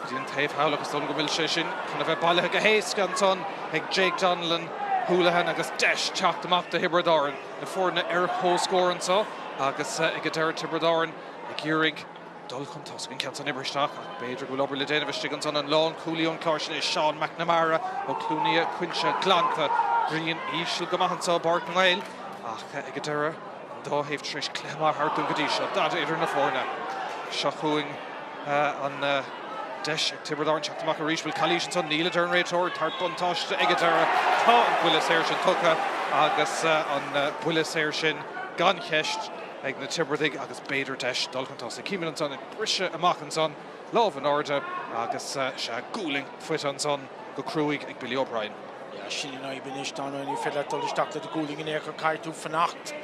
S2: go dtí an taobh thall agus dóigh liom go bhfuil sé sin chun a bheith bailithe go héasca ansan ag Jake Donnellan Houlihan agus deis teacht amach do Thiobraid Árann. Na foirne ar comhscór anso agus ag an deireadh Tiobraid Árann ag iarraidh dul chun tosaigh. An ceann san imithe isteach ach b'fhéidir go bhfuil obair le déanamh istigh ansan. An lánchúlaí ón Chlár sin é Seán McNamara ó Chluain Fhia, Coinnte glanta, grian íseal go maith anso i bPáirc na nGael ach ag an deireadh An dá thaobh tar éis cluiche maith a thabhairt dúinn go dtí seo. Dada idir na foirne. Seo chugainn an deis ag Tiobraid Árann teacht amach arís. Bhfuil calaois ansan? Níl, a deir an réiteoir. Tabhairt buntáiste ag an deireadh. Tá an buille saor sin tugtha agus an buille saor sin gan cheist ag na Tiobradaigh agus b'fhéidir deis dul chun tosaigh. Címid ansan ag briseadh amach ansan, lámh in airde agus sea, gualainn faighte ansan go cruaidh ag Billy O'Brien.
S3: Yeah, sin an fhadhb anois, dar ndóigh, ní féidir leat dul isteach le do ghualainn in aon chor, caithfidh tú fanacht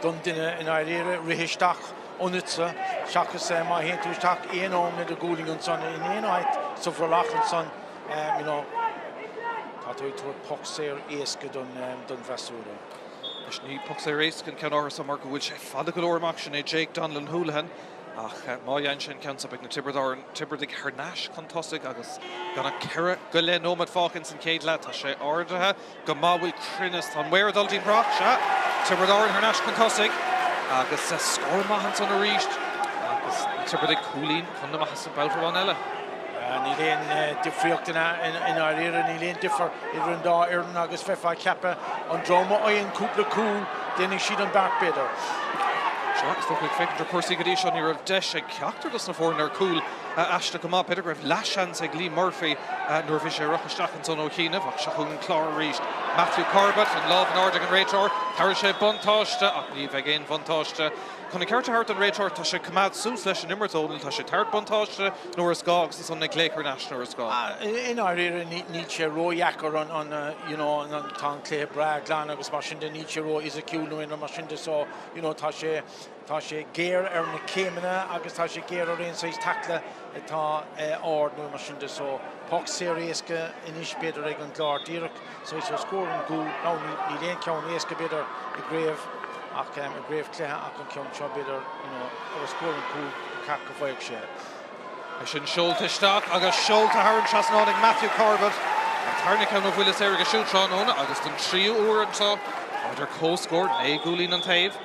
S3: don duine i ndáiríre rith isteach ionatsa, seachas má théann tú isteach aon am le do ghualainn ansan in aon áit sa bhrollach ansan, you know, tá tú ag tabhairt poc saor éasca don don bhfreasúra.
S2: Anois ní poc saor éasca an ceann áirithe so mar go bhfuil sé fada go leor amach, sin é Jake Donnellan Houlihan. Ach má dhéanann sé an ceann so beidh na Tiobraid Árann, Tiobradaigh thar n-ais chun tosaigh agus gan ach ceithre go leith nóiméad fágtha ins an chéad leath. Tá sé ardaithe go maith, bhfuil cruinneas, tá an maor ag dul dtí'n brat, sea, Tiobraid Árann thar n-ais chun tosaigh agus scór maith ansan arís agus na Tiobradaigh cúilín chun na maitheasa babhta amháin eile.
S3: Níl aon difríocht i ndáiríre, níl aon difear idir an dá fhoireann agus bheifeá ag ceapadh an dream a fhaigheann cúpla cúl, déanfaidh siad an beart b'fhéidir.
S2: Sea, is dócha ag féachaint ar chúrsaí go dtí seo ní raibh deis ag ceachtar dos na foirne ar chúl aisteach go maith. B'fhéidir go raibh leathsheans ag Lee Murphy nuair a bhí sé ag rith isteach ansan ó chianaibh ach seo chugainn an Clár arís. Matthew Corbett, an lámh in airde ag an réiteoir. Tabharfaidh sé buntáiste ach ní bheidh aon bhuntáiste Chun an ceart a thabhairt don réiteoir, tá sé ag coimeád suas leis an imirt, Dónal, tá sé ag tabhairt buntáiste nuair is gá agus ansan ag glaoch thar n-ais nuair is gá.
S3: I ndáiríre níl sé ródheacair an you know tá an cluiche breá glan agus mar sin de níl sé rófhisiciúil nó aon rud mar sin de so you know tá sé tá sé géar ar na céimeanna agus tá sé géar ar aon saghas tackle atá ard nó mar sin de so poc saor éasca anois b'fhéidir ag an gClár díreach Saghas os comhair an gcúl. Now níl aon cheann éasca b'fhéidir i gcraobh ach i gcraobhchluiche ach an ceann seo b'fhéidir you know os comhair an cúl go ceart go bhfaigheadh sé.
S2: É sin seolta isteach agus seolta thar an trasnán ag Matthew Corbett. An tarna ceann ó bhuille saor aige siúd tráthnóna agus don tríú uair anseo táimid ar comhscór, 9 gcúilín an taobh.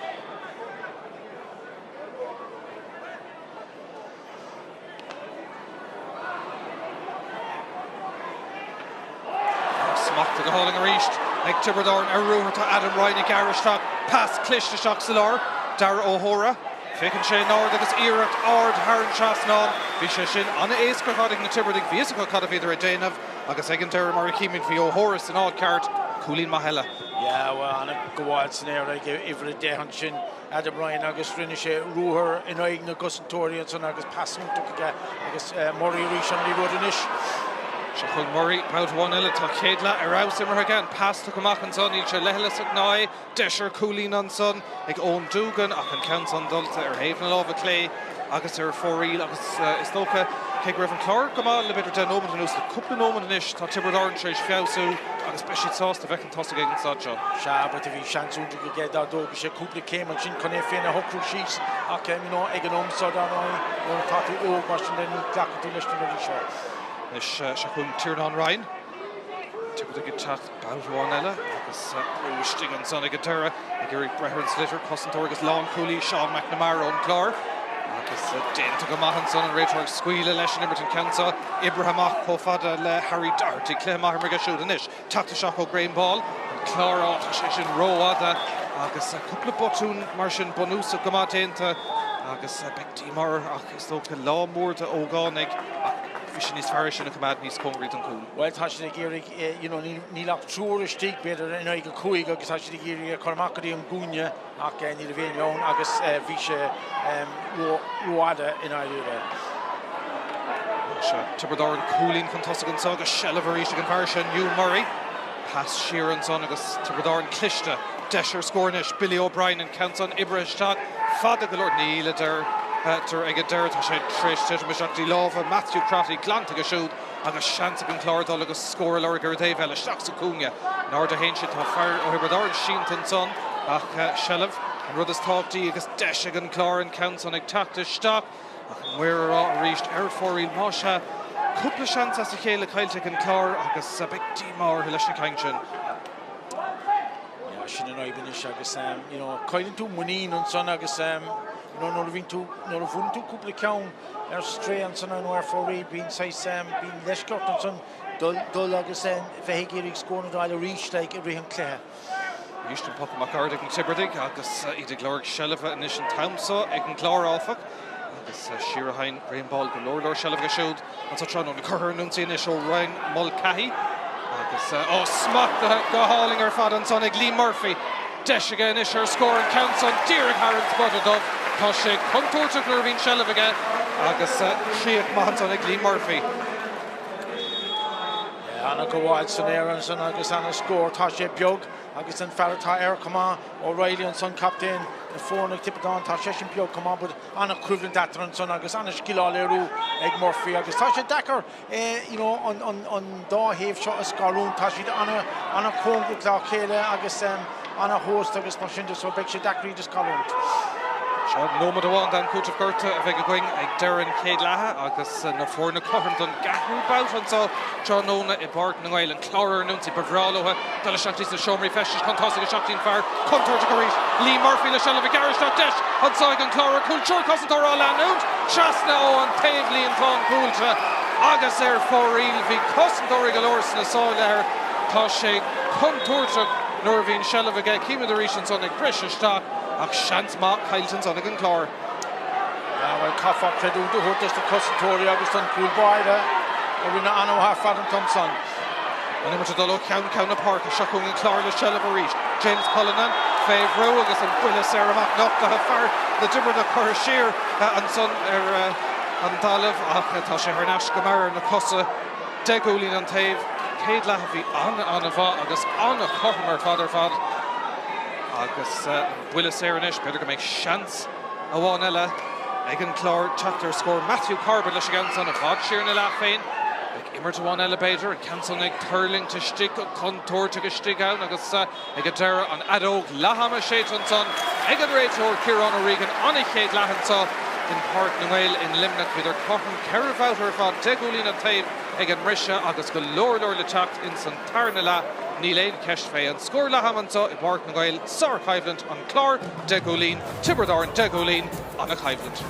S2: Smachtaithe go hálainn arís ag Tiobraid Árann ar ruathar. Tá Adam Ryan ag gearradh isteach. Pas cliste isteach sa lár. Darragh O'Hora. Féachann sé in ard agus iarracht ard thar an trasnán. Bhí sé sin an-éasca ar fad ag na Tiobradaigh. Bhí fhios acu cad a bhíodar ag déanamh agus ag an deireadh mar a chímid bhí O'Hora san áit ceart. Cúilín maith eile.
S3: Yeah, well, an-ghabháil san aer ag uimhir 10 ansin. Adam Ryan agus rinne sé ruathar in aghaidh na gcosantóirí ansan agus pas iontach aige agus Murray arís an liathróid anois.
S2: Seo chugainn Murray, babhta amháin eile, tá chéad leath ar fheabhas imeartha aige, an pas tugtha amach ansan, níl sé leithleasach ná é, deis ar chúilín ansan ag Eoin Doogan ach an ceann san dulta ar thaobh na láimhe clé agus ar fóraoil agus is dócha, cé go raibh an Clár go maith le b'fhéidir 10 nóiméad anuas, le cúpla nóiméad anois tá Tiobraid Árann tar éis feabhsú agus beidh siad sásta bheith chun tosaigh ag an staid seo.
S3: Sea, but bhí seans iontach aige dá dtógadh sé cúpla céim ansin chun é féin a shocrú síos ach you know ag an am seo dar ndóigh nuair atá tú óg mar sin de ní ghlacann tú leis na rudaí seo.
S2: Anois seo chugainn Tiarnán Ryan. Tiobraid ag teacht babhta amháin eile agus brú istigh ansan ag an deireadh ag iarraidh breith ar an sliotar, cosantóir agus lánchúlaí Seán McNamara ón gClár agus déanta go maith ansan an réiteoir ag scaoileadh leis an imirt an ceann seo oibrithe amach chomh fada le Harry Doherty. Cluiche maith imeartha aige siúd anois. Teacht isteach ó Graham Ball, an Clár, á tá sé sin rófhada agus cúpla botún mar sin bunúsach go maith déanta agus beidh díomá orthu ach is dócha lá mór d'ógánaigh ach bhí sé níos fearr é sin a choimeád níos cóngaraí don chúl.
S3: Bhuel tá siad ag iarraidh you know níl ach triúr istigh b'fhéidir in aghaidh a cúig agus tá siad ag iarraidh é a chur amach go dtí an gcúinne ach ní raibh éinne ann agus bhí sé rófhada i ndáiríre.
S2: Seo Tiobraid Árann cúilín chun tosaigh anseo agus seilbh arís ag an bhfear sin, Hugh Murray. Pas siar ansan agus Tiobraid Árann cliste. Deis ar scór anois, Billy O'Brien an ceann san oibrithe isteach fada go leor. Níl a deirtear ag an deireadh. Tá sé tar éis titim isteach dtí lámha Matthew Crotty, glanta aige siúd agus seans ag an Chlár dul agus scór a lorg ar an dtaobh eile. Isteach sa chúinne. In airde a théann sé. Tá fear ó Thiobraid Árann sínte ansan ach seilbh an rud is tábhachtaí agus deis ag an Chlár an ceann san ag teacht isteach. Ach an maor a rá arís ar fóraoil, más ea, cúpla seans as a chéile caillte ag an Clár agus beidh díomá orthu leis na cinn sin.
S3: Yeah, sin an fhadhb anois agus you know, cailleann tú muinín ansan agus you know, nuair a bhíonn tú, nuair a bhuaileann tú cúpla ceann ar strae ansan nó ar fóraoil, bíonn saghas, bíonn leisce ort ansan dul, dul agus bheith ag iarraidh scóranna d'fháil arís like, i rith an chluiche.
S2: Arís an poc amach ard ag na Tiobradaigh agus iad ag lorg seilbhe anois an t-am seo ag an gClár áfach agus siar a théann Graham Ball go leor leor seilbh aige siúd anso tráthnóna. Curtha ar an ionsaí anois ó Ryan Mulcahy agus ó smachtaithe go hálainn ar fad ansan ag Lee Murphy. Deis aige anois ar scór an ceann san díreach thar an spota dubh. Tá sé contúirteach nuair a bhíonn seilbh aige agus críoch maith ansan ag Lee Murphy.
S3: Ana-ghabháil san aer ansan agus ana-scór. Tá sé beag agus an fear atá air chomh maith, O'Reilly ansan, captaen na foirne ag Tiobraid Árann, tá seisean beag chomh maith but ana-choimhlint eatarthu ansan agus ana-scil á léiriú ag Murphy agus tá sé deacair you know an dá thaobh seo a scarúint. Tá siad ana-chóngarach dá chéile agus ana-thomhaiste agus mar sin de so beidh sé deacair iad a scarúint.
S2: Seo nóiméad amháin d'am cúitimh gorta a bheidh againn ag deireadh an chéad leatha agus na foirne cothrom don gceathrú babhta anseo tráthnóna i bPáirc na nGael. An Clár ar an ionsaí, ba bhreá leo dul isteach dtí sna seomraí feistis chun tosaigh isteach dtí'n fear contúirteach arís, Lee Murphy le seilbh ag gearradh isteach deis anseo ag an Clár ar chúl, triúr cosantóir á leanúint trasna ó an taobh líontán buailte agus ar fóraoil. Bhí cosantóirí go leor sna sála air. Tá sé contúirteach nuair a bhíonn seilbh aige. Címid arís ansan ag briseadh isteach ach seans maith caillte ansan ag an gClár.
S3: Yeah, bhuel, caithfear creidiúint a thabhairt dos na cosantóirí agus don chúl báire a rinne an-mhaith ar fad an t-am san.
S2: An imirt ag dul ó cheann ceann na páirce. Seo chugainn an Clár le seilbh arís. James Cullinan fé bhrú agus an buille saor amach nochtaithe. Fear na dTiobradach curtha siar ansan ar an dtalamh ach tá sé thar n-ais go mear ar na cosa. 10 gcúilín an taobh. Céad leath a bhí an-an-mhaith agus an-chothrom ar fad ar fad agus an buille saor anois. B'fhéidir go mbeidh seans amháin eile ag an Clár teacht ar scór. Matthew Corbett leis an gceann san i bhfad siar ina leath féin. Beidh imirt amháin eile b'fhéidir. An ceann san ag tuirlingt istigh go contúirteach istigh ann agus ag an deireadh an fheadóg leath-ama séidte ansan ag an réiteoir Ciarán O'Regan. An-chéad leath anseo in Páirc na nGael in Luimneach. Bhíodar cothrom 4 bhabhta ar fad, 10 gcúilín an taobh ag an mbriseadh agus go leor leor le teacht ins an tarna leath, níl aon cheist fé. An scór leath-ama anseo i bPáirc na nGael, sárchoimhlint, An Clár, 10 gcúilín, Tiobraid Árann, 10 gcúilín, an-choimhlint.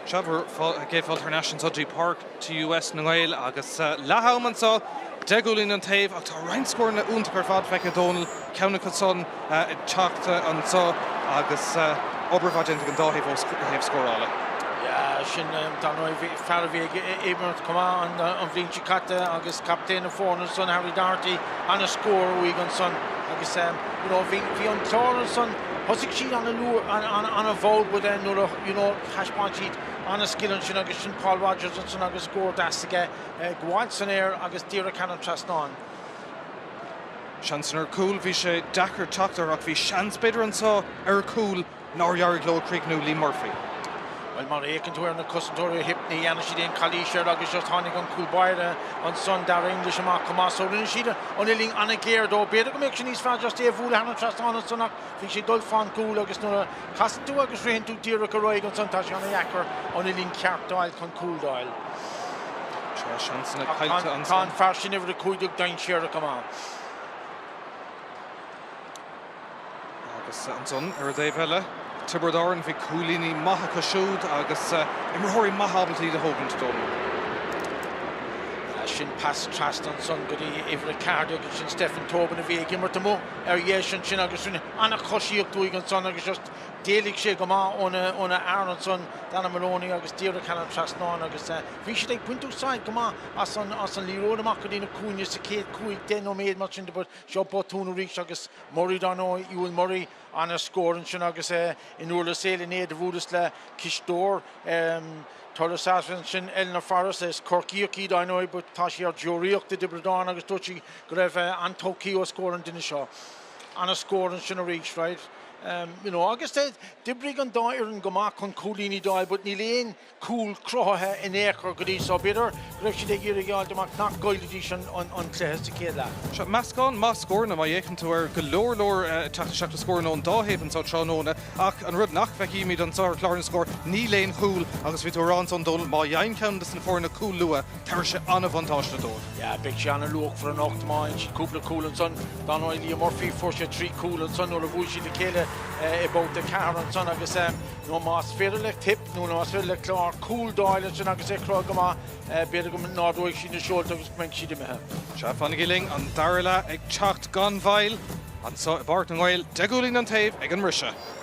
S2: Sea, bhur gcéad fáilte thar n-ais anseo dtí Páirc TUS na nGael agus leath am anseo, 10 gcúilín an taobh ach tá roinnt scóranna iontach ar fad feicthe Dónal, ceann acu san ag teacht anseo agus obair mhaith déanta ag an dá thaobh ó thaobh scórála.
S3: Yeah, sin dar ndóigh fear a bhí ag imirt chomh maith an bhliain seo caite agus captaen na foirne ansan Harry Doherty, ana-scór uaidh ansan agus you know bhí an Clár ansan, thosaigh siad ana-luath, ana-mhall but then nuair a you know thaispeáin siad ana-scil ansin agus sin Paul Rogers ansan agus scór deas aige, gabháil san aer agus díreach thar an trasnán.
S2: Seans ar chúl, bhí sé deacair teacht air ach bhí seans b'fhéidir anseo ar chúl nár éirigh leo críochnú Liam Murphy.
S3: Bhuel mar a fhéachann tú ar na cosantóirí Thip ní dhearna siad aon calaois air agus just tháinig an cúl báire ansan Darragh English amach chomh maith so rinne siad an uillinn ana-ghéar dó. B'fhéidir go mbeadh sé níos fearr just é a bhualadh thar an trasnán ansan ach bhí sé ag dul fán gcúl agus nuair a chasann tú agus ritheann tú díreach ar aghaidh ansan tá sé ana-dheacair an uillinn ceart d'fháil chun cúl d'fháil.
S2: Seo seansanna caillte ansan.
S3: Tá an fear sin uimhir 15 dainséarach go maith.
S2: Agus ansan ar an dtaobh eile, Tiobraid Árann, bhí cúilíní maithe acu siúd agus imreoirí maithe ábalta iad a thógaint, Dónal.
S3: Sin pas trasna ansan go dtí uimhir 14, sin Stephen Tobin a bhí ag imirt amuigh ar dheis ansin agus rinne an-choisíocht uaidh ansan agus just d'éalaigh sé go maith óna fhear ansan, Dara Moloney agus díreach thar an trasnán agus bhí siad ag baint úsáid go maith as an liathróid amach go dtí na cúinne sa chéad chúig, deich nóiméad mar sin de but Seo botún arís agus Murray dar ndóigh, Eoin Murray, ana-scór ansin agus é in Durlas Éile inné do bhuaileas le cisteoir Thurles ansin, Eleanor Forrest, is Corcaíoch í dar ndóigh but tá sí ar deoraíocht i dTiobraid Árann agus dúirt sí go raibh an-todhchaí os comhair an duine seo. Ana-scór ansin arís, right? You know, agus d'oibrigh an dá fhoireann go maith chun cúilíní d'fháil but níl aon cúl cruthaithe in aon chor go dtí so. B'fhéidir go raibh siad ag iarraidh a fháilt amach nach gcaillfidís an cluiche sa chéad leath.
S2: Seo meascán maith scóranna má fhéachann tú air, go leor leor ag teacht isteach le scóranna ón dá thaobh anseo tráthnóna ach an rud nach bhfeicfimid anseo ar chlár na scór, níl aon chúl agus bhí tú ag rá ansan Dónal, má fhaigheann ceann de na foirne cúl luath, tabharfaidh sé an-bhuntáiste dóibh.
S3: Yeah, beidh sé an-luachmhar anocht má fhaigheann siad cúpla cúl ansan. Dar ndóigh Liam Murphy, fuair sé 3 chúl ansan nuair a bhuail siad a chéile i mbabhta 4 ansan agus nó más féidir le Tip nó más féidir le Clár cúl d'fháil ansin agus é cruthaithe go maith, b'fhéidir go n-ardóidh siad na seolta agus go mbeidh siad imithe.
S2: Sea, fanaigí linn, an dara leath ag teacht gan mhoill anseo i bPáirc na nGael, 10 gcúilín an taobh ag an mbriseadh.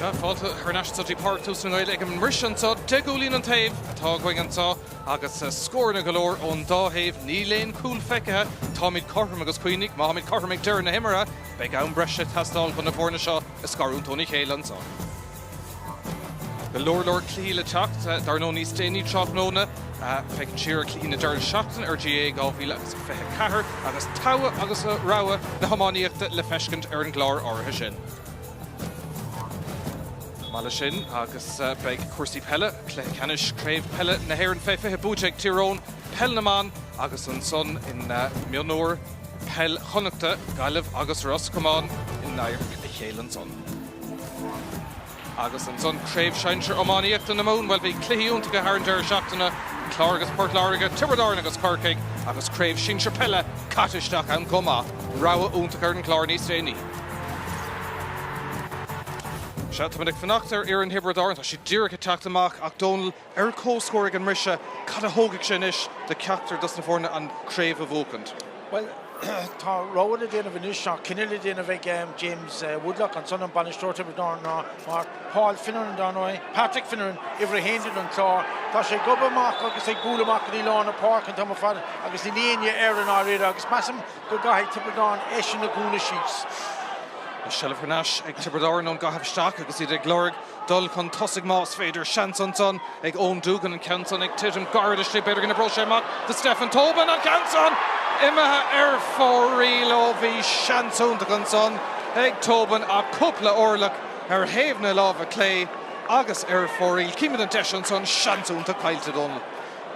S2: Sea, fáilte thar n-ais anseo dtí Páirc Tús na nGael ag an mbriseadh anseo. 10 gcúilín an taobh atá againn anseo agus scóranna go leor ón dá thaobh. Níl aon chúl feicthe. Táimid cothrom agus cuimhnigh, má tháimid cothrom ag deireadh na himeartha, beidh am breise ag teastáil chun na foirne seo a scarúint óna chéile anseo. Go leor leor cluichí le teacht, dar ndóigh, níos déanaí tráthnóna. Féachaint siar ar chluichí na deireadh seachtaine ar GAA 2024 agus togha agus rogha na hiománaíochta le feiscint ar an gclár áirithe sin. Chomh maith leis sin, agus beidh cúrsaí peile, cluiche ceannais Craobh Peile na hÉireann fé 20 buaite ag Tír Eoghain, Peil na mBan agus ansan i mionúir Peil Chonnachta, Gaillimh agus Ros Comáin in adharc a chéile ansan. Agus ansan Craobh Shinsir Iománaíochta na Mumhan, bhuel bhí cluichí iontacha thar an deireadh seachtaine, An Clár agus Port Láirge, Tiobraid Árann agus Corcaigh agus Craobh Shinsir Peile caite isteach ann chomh maith. Rogha iontach ar an gclár níos déanaí. Sea, táimid ag fanacht ar fhoireann Thiobraid Árann, tá siad díreach ag teacht amach ach Dónal, ar comhscór ag an mbriseadh, cad a thógfaidh sé anois do cheachtar dos na foirne an chraobh a bhuachaint?
S3: Bhuel, tá rogha le déanamh anois, tá cinneadh le déanamh ag James Woodlock ansan, an bainisteoir Tiobraid Árann, ná mar Paul Finneran, dar ndóigh, Patrick Finneran, uimhir a haon don Chlár. Tá sé ag gobadh amach agus ag bualadh amach go dtí lár na páirce an t-am ar fad agus níl éinne air i ndáiríre agus measaim go gcaithfidh Tiobraid Árann eisean a dhúnadh síos.
S2: Tá seilbh thar n-ais ag Tiobraid Árann ón gcaitheamh isteach agus iad ag lorg dul chun tosaigh más féidir. Seans ansan ag Eoin Doogan, an ceann san ag titim gairid istigh, b'fhéidir go n-oibreoidh sé amach do Stephen Tobin, an ceann san imithe ar fóraoil. Ó bhí seans iontach ansan ag Tobin ach cúpla orlach ar thaobh na láimhe clé agus ar fóraoil. Címid an deis ansan, seans iontach caillte, Dónal.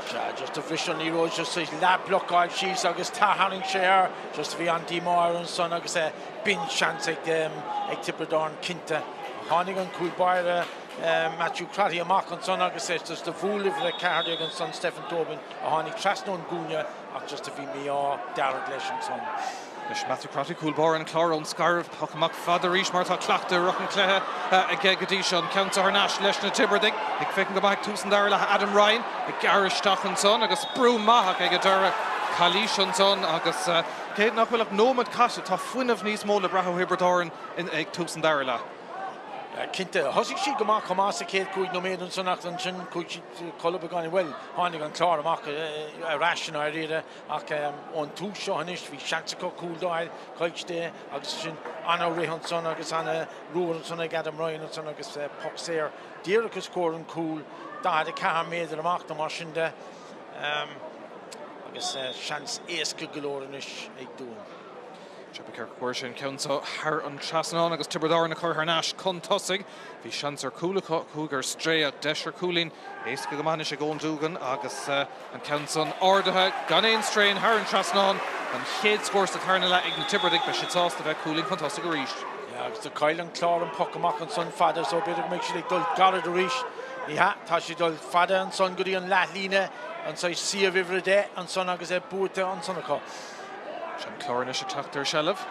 S3: Sea, just a bhris an liathróid just leath-bhlocáil síos agus tharraing sé air, just bhí an-díomá air ansan agus b'in seans ag Tiobraid Árann cinnte. Tháinig an cúl báire Matthew Crotty amach ansan agus just a bhuail uimhir 14 ansan Stephen Tobin a tháinig trasna ón gcúinne ach just a bhí mí-ádh dearg leis ansan.
S2: Anois Matthew Crotty, cúl báire an Chláir ón scairbh, poc amach fada arís mar atá cleachtaithe i rith an chluiche aige go dtí seo. An ceann seo thar n-ais leis na Tiobradaigh ag féachaint go maith ag tús an dara leath. Adam Ryan ag gearradh isteach ansan agus brú maith ach ag an deireadh calaois ansan agus cé nach bhfuil ach nóiméad caite tá fuinneamh níos mó le brath ó Thiobraid Árann ag tús an dara leath.
S3: Cinnte, thosaigh siad go maith chomh maith sa chéad chúig nóiméad ansan ach ansin chuaigh siad a chodladh beagáinín. Bhuel, tháinig an Clár amach ar ais i ndáiríre ach ón tús seo anois bhí seans acu cúl d'fháil, chaill siad é agus ansin ana-rith ansan agus ana-ruathar ansan ag Adam Ryan ansan agus poc saor díreach os comhair an chúil, 44 méadar amach nó mar sin de agus seans éasca go leor anois ag Dún.
S2: Sea, ba cheart go gcuirfeadh sé an ceann seo thar an trasnán agus Tiobraid Árann a chur thar n-ais chun tosaigh. Bhí seans ar chúl acu, chuaigh ar strae ach deis ar chúilín éasca go maith anois ag Eoin Doogan agus an ceann san ardaithe gan aon strain thar an trasnán. An chéad scór sa tarna leath ag na Tiobradaigh, beidh siad sásta bheith cúilín chun tosaigh arís.
S3: Yeah, agus do chaill an Clár an poc amach ansan fada so b'fhéidir go mbeidh siad ag dul gairid arís. Ní hea, tá siad ag dul fada ansan go dtí an leathlíne, an saghas suíomh uimhir 10 ansan agus é buaite ansan acu.
S2: Sea, an Clár anois ag teacht ar seilbh.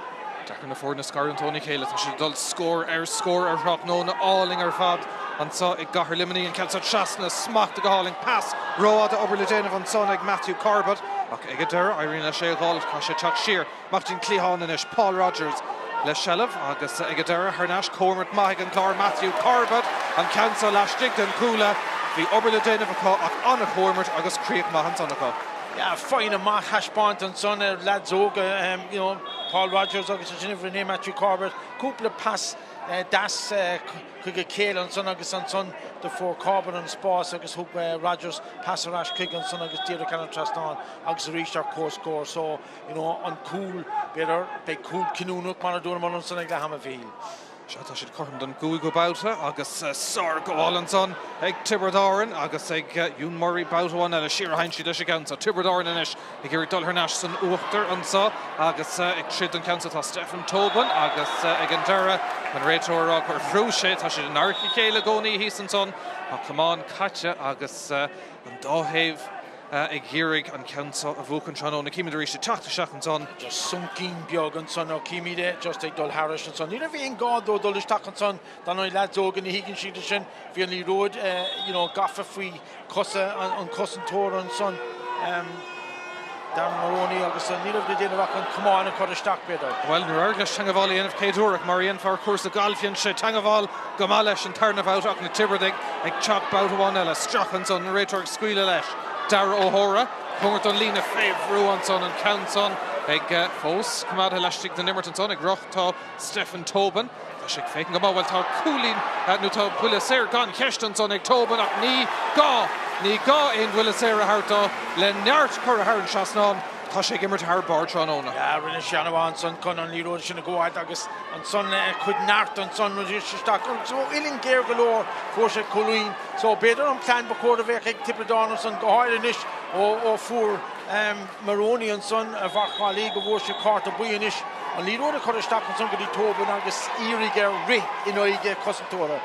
S2: Deacair na foirne a scarúint óna chéile. Tá siad ag dul scór ar scór ar thráthnóna álainn ar fad anseo i gcathair Luimnigh. An ceann seo trasna, smachtaithe go hálainn. Pas rófhada, obair le déanamh ansan ag Matthew Corbett ach ag an deireadh éiríonn leis é a dh'fháil. Caithfidh sé teacht siar amach dtí an cliathán anois. Paul Rogers le seilbh agus ag an deireadh thar n-ais. Comhimirt maith ag an Clár. Matthew Corbett, an ceann seo laistigh den chuaille. Bhí obair le déanamh acu ach an-chomhimirt agus críoch maith ansan acu.
S3: Yeah, foighne maith thaispeáint ansan ar leaids óga, you know, Paul Rogers agus ansin uimhir 9 Matthew Corbett. Cúpla pas deas chuig a chéile ansan agus ansan do fuair Corbett an spás agus thug Rogers pas ar ais chuige ansan agus díreach thar an trasnán agus arís ar comhscór. So, you know, an cúl, b'fhéidir, beidh cúl cinniúnach mar a dúramar ansan ag leath ama, a Mhíchíl.
S2: Sea, tá siad cothrom don gcúigiú babhta agus sárghabháil ansan ag Tiobraid Árann agus ag Ewan Murray babhta amháin eile. Siar a théann siad leis an gceann seo. Tiobraid Árann anois ag iarraidh dul thar n-ais san uachtar anso agus ag troid don cheann seo tá Stephen Tobin agus ag an deireadh an réiteoir ag rá gur bhrúigh sé. Tá siad in adharca a chéile i gcónaí thíos ansan. Tá camán caite agus an dá thaobh ag iarraidh an ceann seo a bhuachan tráthnóna. Címid arís ag teacht isteach ansan.
S3: Just soncín beag ansan ó címid é just ag dul thairis ansan. Ní raibh aon gá dó dul isteach ansan dar ndóigh leaids óga ní thuigeann siad sin. Bhí an liathróid you know gafa faoi chosa an chosantóra ansan. Darren Moroney agus ní raibh le déanamh ach an camán a chur isteach, b'fhéidir.
S2: Bhuel, níor éirigh leis teangabháil a dhéanamh céad uair ach mar a dhéanfá ar chúrsa gailf dhein sé teangabháil go maith leis an tarna bhabhta ach na Tiobradaigh ag teacht babhta amháin eile isteach ansan, an réiteoir ag scaoileadh leis. Darragh O'Hora, cóngarach don líne fé bhrú ansan, an ceann san ag fós coimeádtha laistigh den imirt ansan ag rith tá Stephen Tobin. Tá sé ag féachaint go maith. Bhuel, tá cúilín, nó tá buille saor gan cheist ansan ag Tobin ach ní gá, ní gá aon bhuille saor a thabhairt dó le neart curtha thar an trasnán. Tá sé ag imirt thar barr tráthnóna.
S3: Yeah, rinne sé an-mhaith ansan chun an liathróid sin a ghabháilt agus ansan le cuid neart ansan rinne sé isteach agus ó uillinn géar go leor fuair sé cúilín. So b'fhéidir an plean ba chóir a bheadh ag Tiobraid Árann ansan go háirithe anois ó fuair Moroney ansan a mharcálaí go bhfuair sé cárta buí anois. An liathróid a chur isteach ansan go dtí Tobin agus iarraidh air rith in aghaidh cosantóra.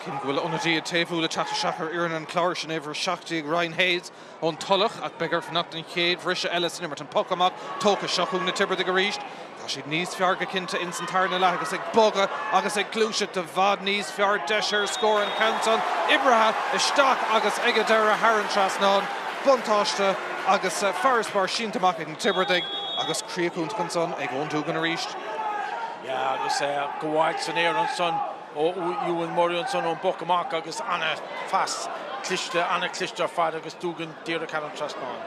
S2: Cím go bhfuil ionadaí taobhúil ag teacht isteach ar fhoireann an Chláir, sin uimhir 17 Ryan Hayes ón Tulach ach beidh air fanacht don chéad bhriseadh eile san imirt. An poc amach tógtha seo chugainn na Tiobradaigh arís. Tá siad níos fearr go cinnte ins an tarna leath agus ag bogadh agus ag gluaiseacht i bhfad níos fearr. Deis ar scór an ceann san oibrithe isteach agus ag an deireadh thar an trasnán. Buntáiste agus farasbarr sínte amach ag na Tiobradaigh agus críoch iontach ansan ag Eoin Doogan arís.
S3: Yeah agus gabháil san aer ansan ó Ewan Murray ansan ón bpoc amach agus ana-phas cliste, ana-chliste ar fad agus Doogan díreach thar an trasnán.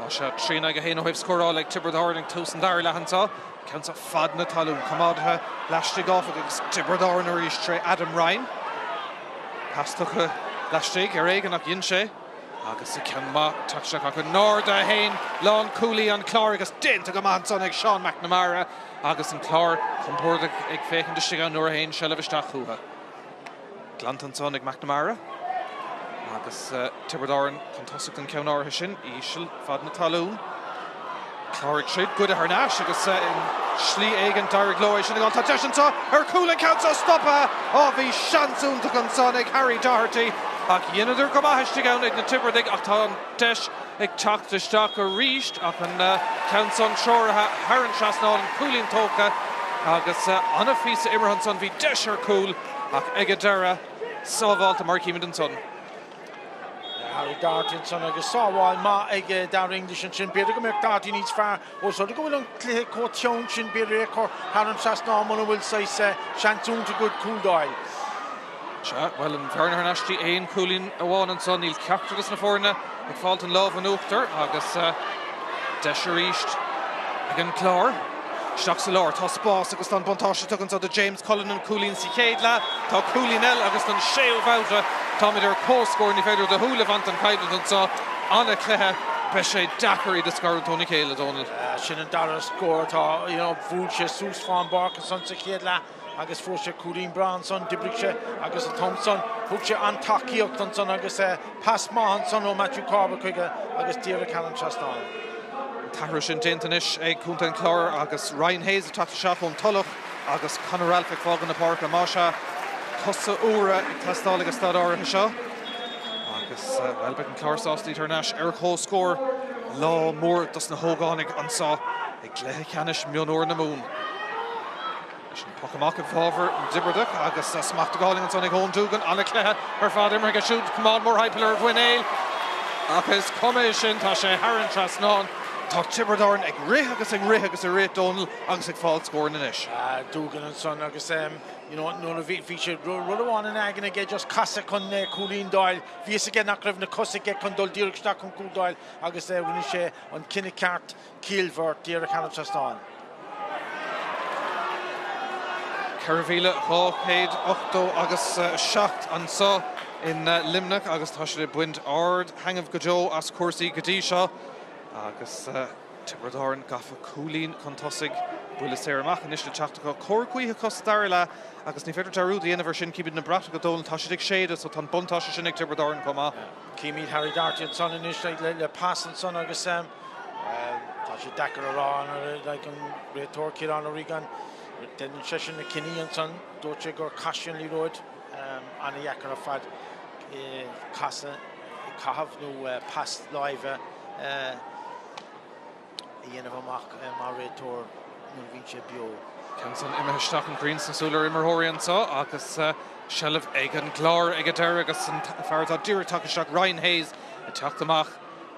S2: Más ea, 3 in aghaidh 1 ó thaobh scórála ag Tiobraid Árann ag tús an dara leath anseo. Ceann seo fad na talún, coimeádtha laistigh áfach agus Tiobraid Árann arís tré Adam Ryan. Pas tugtha laistigh ar éigean ach dhein sé. Agus ceann maith tagtha isteach ach in airde a théann lánchúlaí an Chláir agus déanta go maith ansan ag Seán McNamara agus an Clár compordach ag féachaint istigh ann nuair a théann seilbh isteach chucu. Glanta ansan ag McNamara agus Tiobraid Árann chun tosaigh don cheann áirithe sin, íseal fad na talún. Clár ag troid, goidte thar n-ais agus i slí éigin d'éirigh leo é sin a fháil. Tá deis anseo ar chúl an ceann seo stoptha! Á bhí seans iontach ansan ag Harry Doherty ach dheineadar go maith istigh ann ag na Tiobradaigh ach tá an deis ag teacht isteach arís ach an ceann san treoraithe thar an trasnán, an cúilín tógtha agus an-phíosa imeartha ansan. Bhí deis ar chúl ach ag an deireadh sábhálta mar a chímid ansan.
S3: Harry Doherty ansan agus sábháil maith ag Darragh English ansin. B'fhéidir go mbeadh Doherty níos fearr ós rud é go bhfuil an cluiche chomh teann sin, b'fhéidir é a chur thar an trasnán muna bhfuil saghas seans iontach agat cúl d'fháil.
S2: Sea, bhuel, an bhearna thar n-ais dtí aon chúilín amháin ansan. Níl ceachtar de na foirne ag fáilt an lámh in uachtar agus deis arís ag an gClár. Isteach sa lár, tá spás agus tá an buntáiste tugtha anseo do James Cullinan, cúilín sa chéad leath, tá cúilín eile agus don séú babhta táimid ar comhscór, ní féidir do shúil a bhaint den choimhlint anseo. An-chluiche, beidh sé deacair iad a scarúint óna chéile, Dónal.
S3: Sin an dara scór atá, you know, bhuail sé suas fán bpáirc ansan sa chéad leath agus fuair sé cúilín breá ansan, d'oibrigh sé agus an t-am san thug sé an-tacaíocht ansan agus pas maith ansan ó Matthew Corbett chuige agus díreach thar an trasnán.
S2: An t-athrú sin déanta anois ag contae an Chláir agus Ryan Hayes ag teacht isteach ón Tulach agus Conor Ralph ag fágáil na páirce. Más ea, cosa úra ag teastáil ag an staid áirithe seo agus, bhuel, beidh an Clár sásta iad thar n-ais ar comhscór. Lá mór dos na hógánaigh anseo i gcluiche ceannais mionúir na Mumhan. Leis an poc amach i bhfabhar na dTiobradach agus smacht go hálainn ansan ag Eoin Doogan. An-chluiche ar fad imeartha aige siúd. Camán mórthimpeall ar a mhuinéal ach is cuma é sin, tá sé thar an trasnán. Tá Tiobraid Árann ag rith agus ag rith agus ag rith, Dónal, agus ag fáil scóranna anois.
S3: Doogan ansan agus you know nuair a bhí bhí sé rud amháin in aigne aige just casadh chun cúilín d'fháil. Bhí fhios aige nach raibh na cosa aige chun dul díreach isteach chun cúl d'fháil agus rinne sé an cinneadh ceart ciallmhar díreach thar an trasnán.
S2: 4,280 agus 7 anseo in Luimneach agus tá siad ag baint ard-thaitneamh go deo as cúrsaí go dtí seo agus Tiobraid Árann gafa cúilín chun tosaigh. Buille saor amach anois le teacht acu. Cóir gaoithe acu sa dara leath agus ní féidir dearúd a dhéanamh ar sin. Címid na bratacha, Dónal, tá siad ag séideadh so tá an buntáiste sin ag Tiobraid Árann chomh maith.
S3: Címid Harry Doherty ansan anois le pas ansan agus Bhuel, tá sé deacair a rá like an réiteoir Ciarán O'Regan, déanann seisean na cinní ansan, dúirt sé gur chaith sé an liathróid, an-dheacair ar fad casadh, caitheamh nó pas láimhe a dhéanamh amach mar réiteoir nuair a bhíonn sé beo.
S2: Ceann san imithe isteach an ghrian sna súile ar imreoirí anseo agus seilbh ag an gClár ag an deireadh agus an fear atá díreach tagtha isteach, Ryan Hayes, ag teacht amach.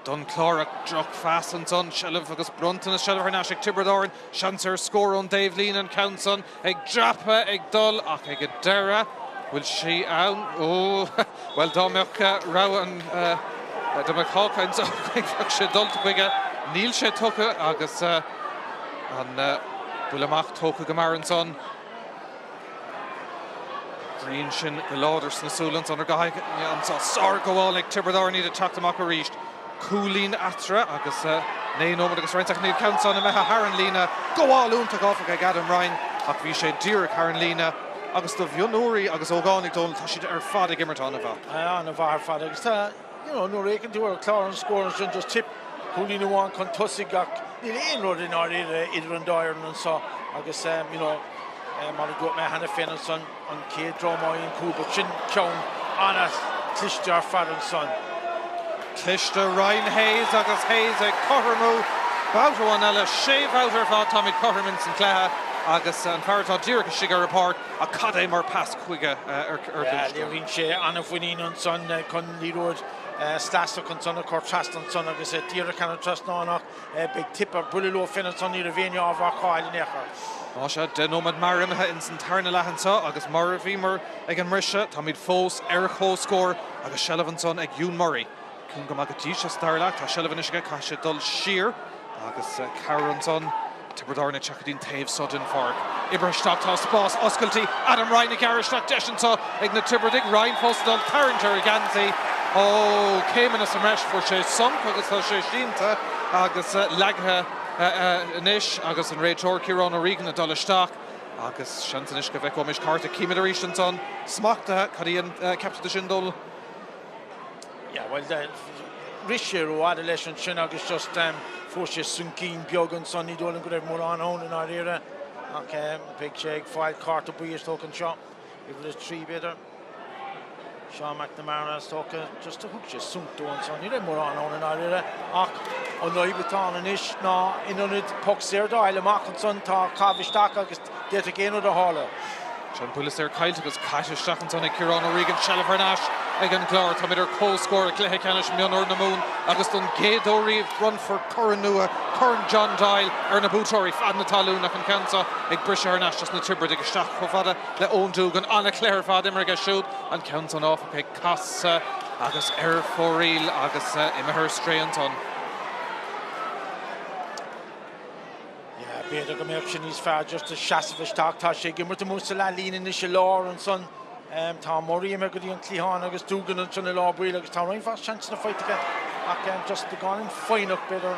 S2: Don Chlár ach drochphas ansan, seilbh agus bronntanas seilbh thar n-ais ag Tiobraid Árann, seans ar scór ón dtaobhlíne an ceann san ag dreapadh ag dul ach ag an deireadh bhfuil sí ann? Ó bhuel dá mbeadh rogha an dá mbeadh Hawkins againn bheadh sé dulta chuige. Níl sé tugtha agus an buille amach tógtha go mear ansan. Grian sin go láidir sna súile ansan ar gach éinne anso. Sárghabháil ag Tiobraid Árann iad ag teacht amach arís. Cúilín eatarthu agus 9 nóiméad agus roinnt soicind. An ceann san imithe thar an líne. Gabháil iontach áfach ag Adam Ryan ach bhí sé díreach thar an líne agus do mhionúirí agus ógánaigh Dónal tá siad ar fad ag imirt an-mhaith.
S3: An-mhaith ar fad agus tá, you know, nuair a fhéachann tú ar chlár an scóir ansin just tip cúilín amháin chun tosaigh ach níl aon rud i ndáiríre idir an dá fhoireann anseo agus you know, mar a dúirt mé cheana féin ansan an chéad dream a fhaigheann cúl but sin ceann an-chliste ar fad ansan.
S2: Cliste Ryan Hayes agus Hayes ag cothromú babhta amháin eile, sé bhabhta ar fad táimid cothrom ins an chluiche agus an fear atá díreach istigh ar an bpáirc ach cad é mar pas chuige ar dtús.
S3: Léiríonn sé an-mhuinín ansan chun liathróid sleasach ansan a chur trasna ansan agus díreach thar an trasnán ach beidh Tipp ar buile leo féin ansan ní raibh éinne á mharcáil in aon chor.
S2: Tá sé 10 nóiméad mear imithe ins an tarna leath anseo agus mar a bhíomar ag an mbriseadh táimid fós ar comhscór agus seilbh ansan ag Ewan Murray. Ciúin go maith go dtí seo sa dara leath. Tá seilbh anois aige, caithfidh sé dul siar agus cabhair ansan. Tiobraid Árann ag teacht go dtí an taobh so den pháirc. Oibrithe isteach, tá spás oscailte. Adam Ryan ag gearradh isteach, deis anseo ag na Tiobradaigh. Ryan fós ag dul, tarraingt ar a gheansaí. Ó, céimeanna sa mbreis, fuair sé sonc agus tá sé sínte agus leagtha anois agus an réiteoir Ciarán O'Regan ag dul isteach agus seans anois go bhfeicfimid cárta. Címid arís ansan, smachtaithe, cad é a cheapfá de sin, Dónal?
S3: Yeah, well, rith sé rófhada leis ansin agus just fuair sé soincín beag ansan, ní dóigh liom go raibh mórán ann i ndáiríre ach beidh sé ag fáil cárta buí is dócha anseo, uimhir 3 b'fhéidir. Seán McNamara is dócha, just thug sé sonc dó ansan, ní raibh mórán ann i ndáiríre ach an fhadhb atá ann anois ná in ionad poc saor d'fháil amach ansan tá caitheamh isteach agus d'fhéadfadh aon rud a tharlú.
S2: Sin buille saor caillte agus caite isteach ansan ag Ciarán O'Regan. Seilbh thar n-ais ag an gClár. Táimid ar comhscór i gcluiche ceannais mionúr na Mumhan agus don gcéad uair riamh bronnfar corn nua, Corn John Doyle, ar na buaiteoirí. Fead na talún ach an ceann seo ag briseadh thar n-ais dos na Tiobradaigh isteach chomh fada le Eoin Doogan. An-chluiche ar fad imeartha aige siúd. An ceann san áfach ag casadh agus ar fóraoil agus imithe ar strae ansan.
S3: Yeah, b'fhéidir go mbeadh sé níos fearr just a seasamh isteach. Tá sé ag imirt amuigh sa leathlíne anois i lár ansan. Tá Murray imithe go dtí an cliathán agus Doogan ansan i lár baill agus tá roinnt mhaith seansanna faighte aige ach just beagáinín foighneach b'fhéidir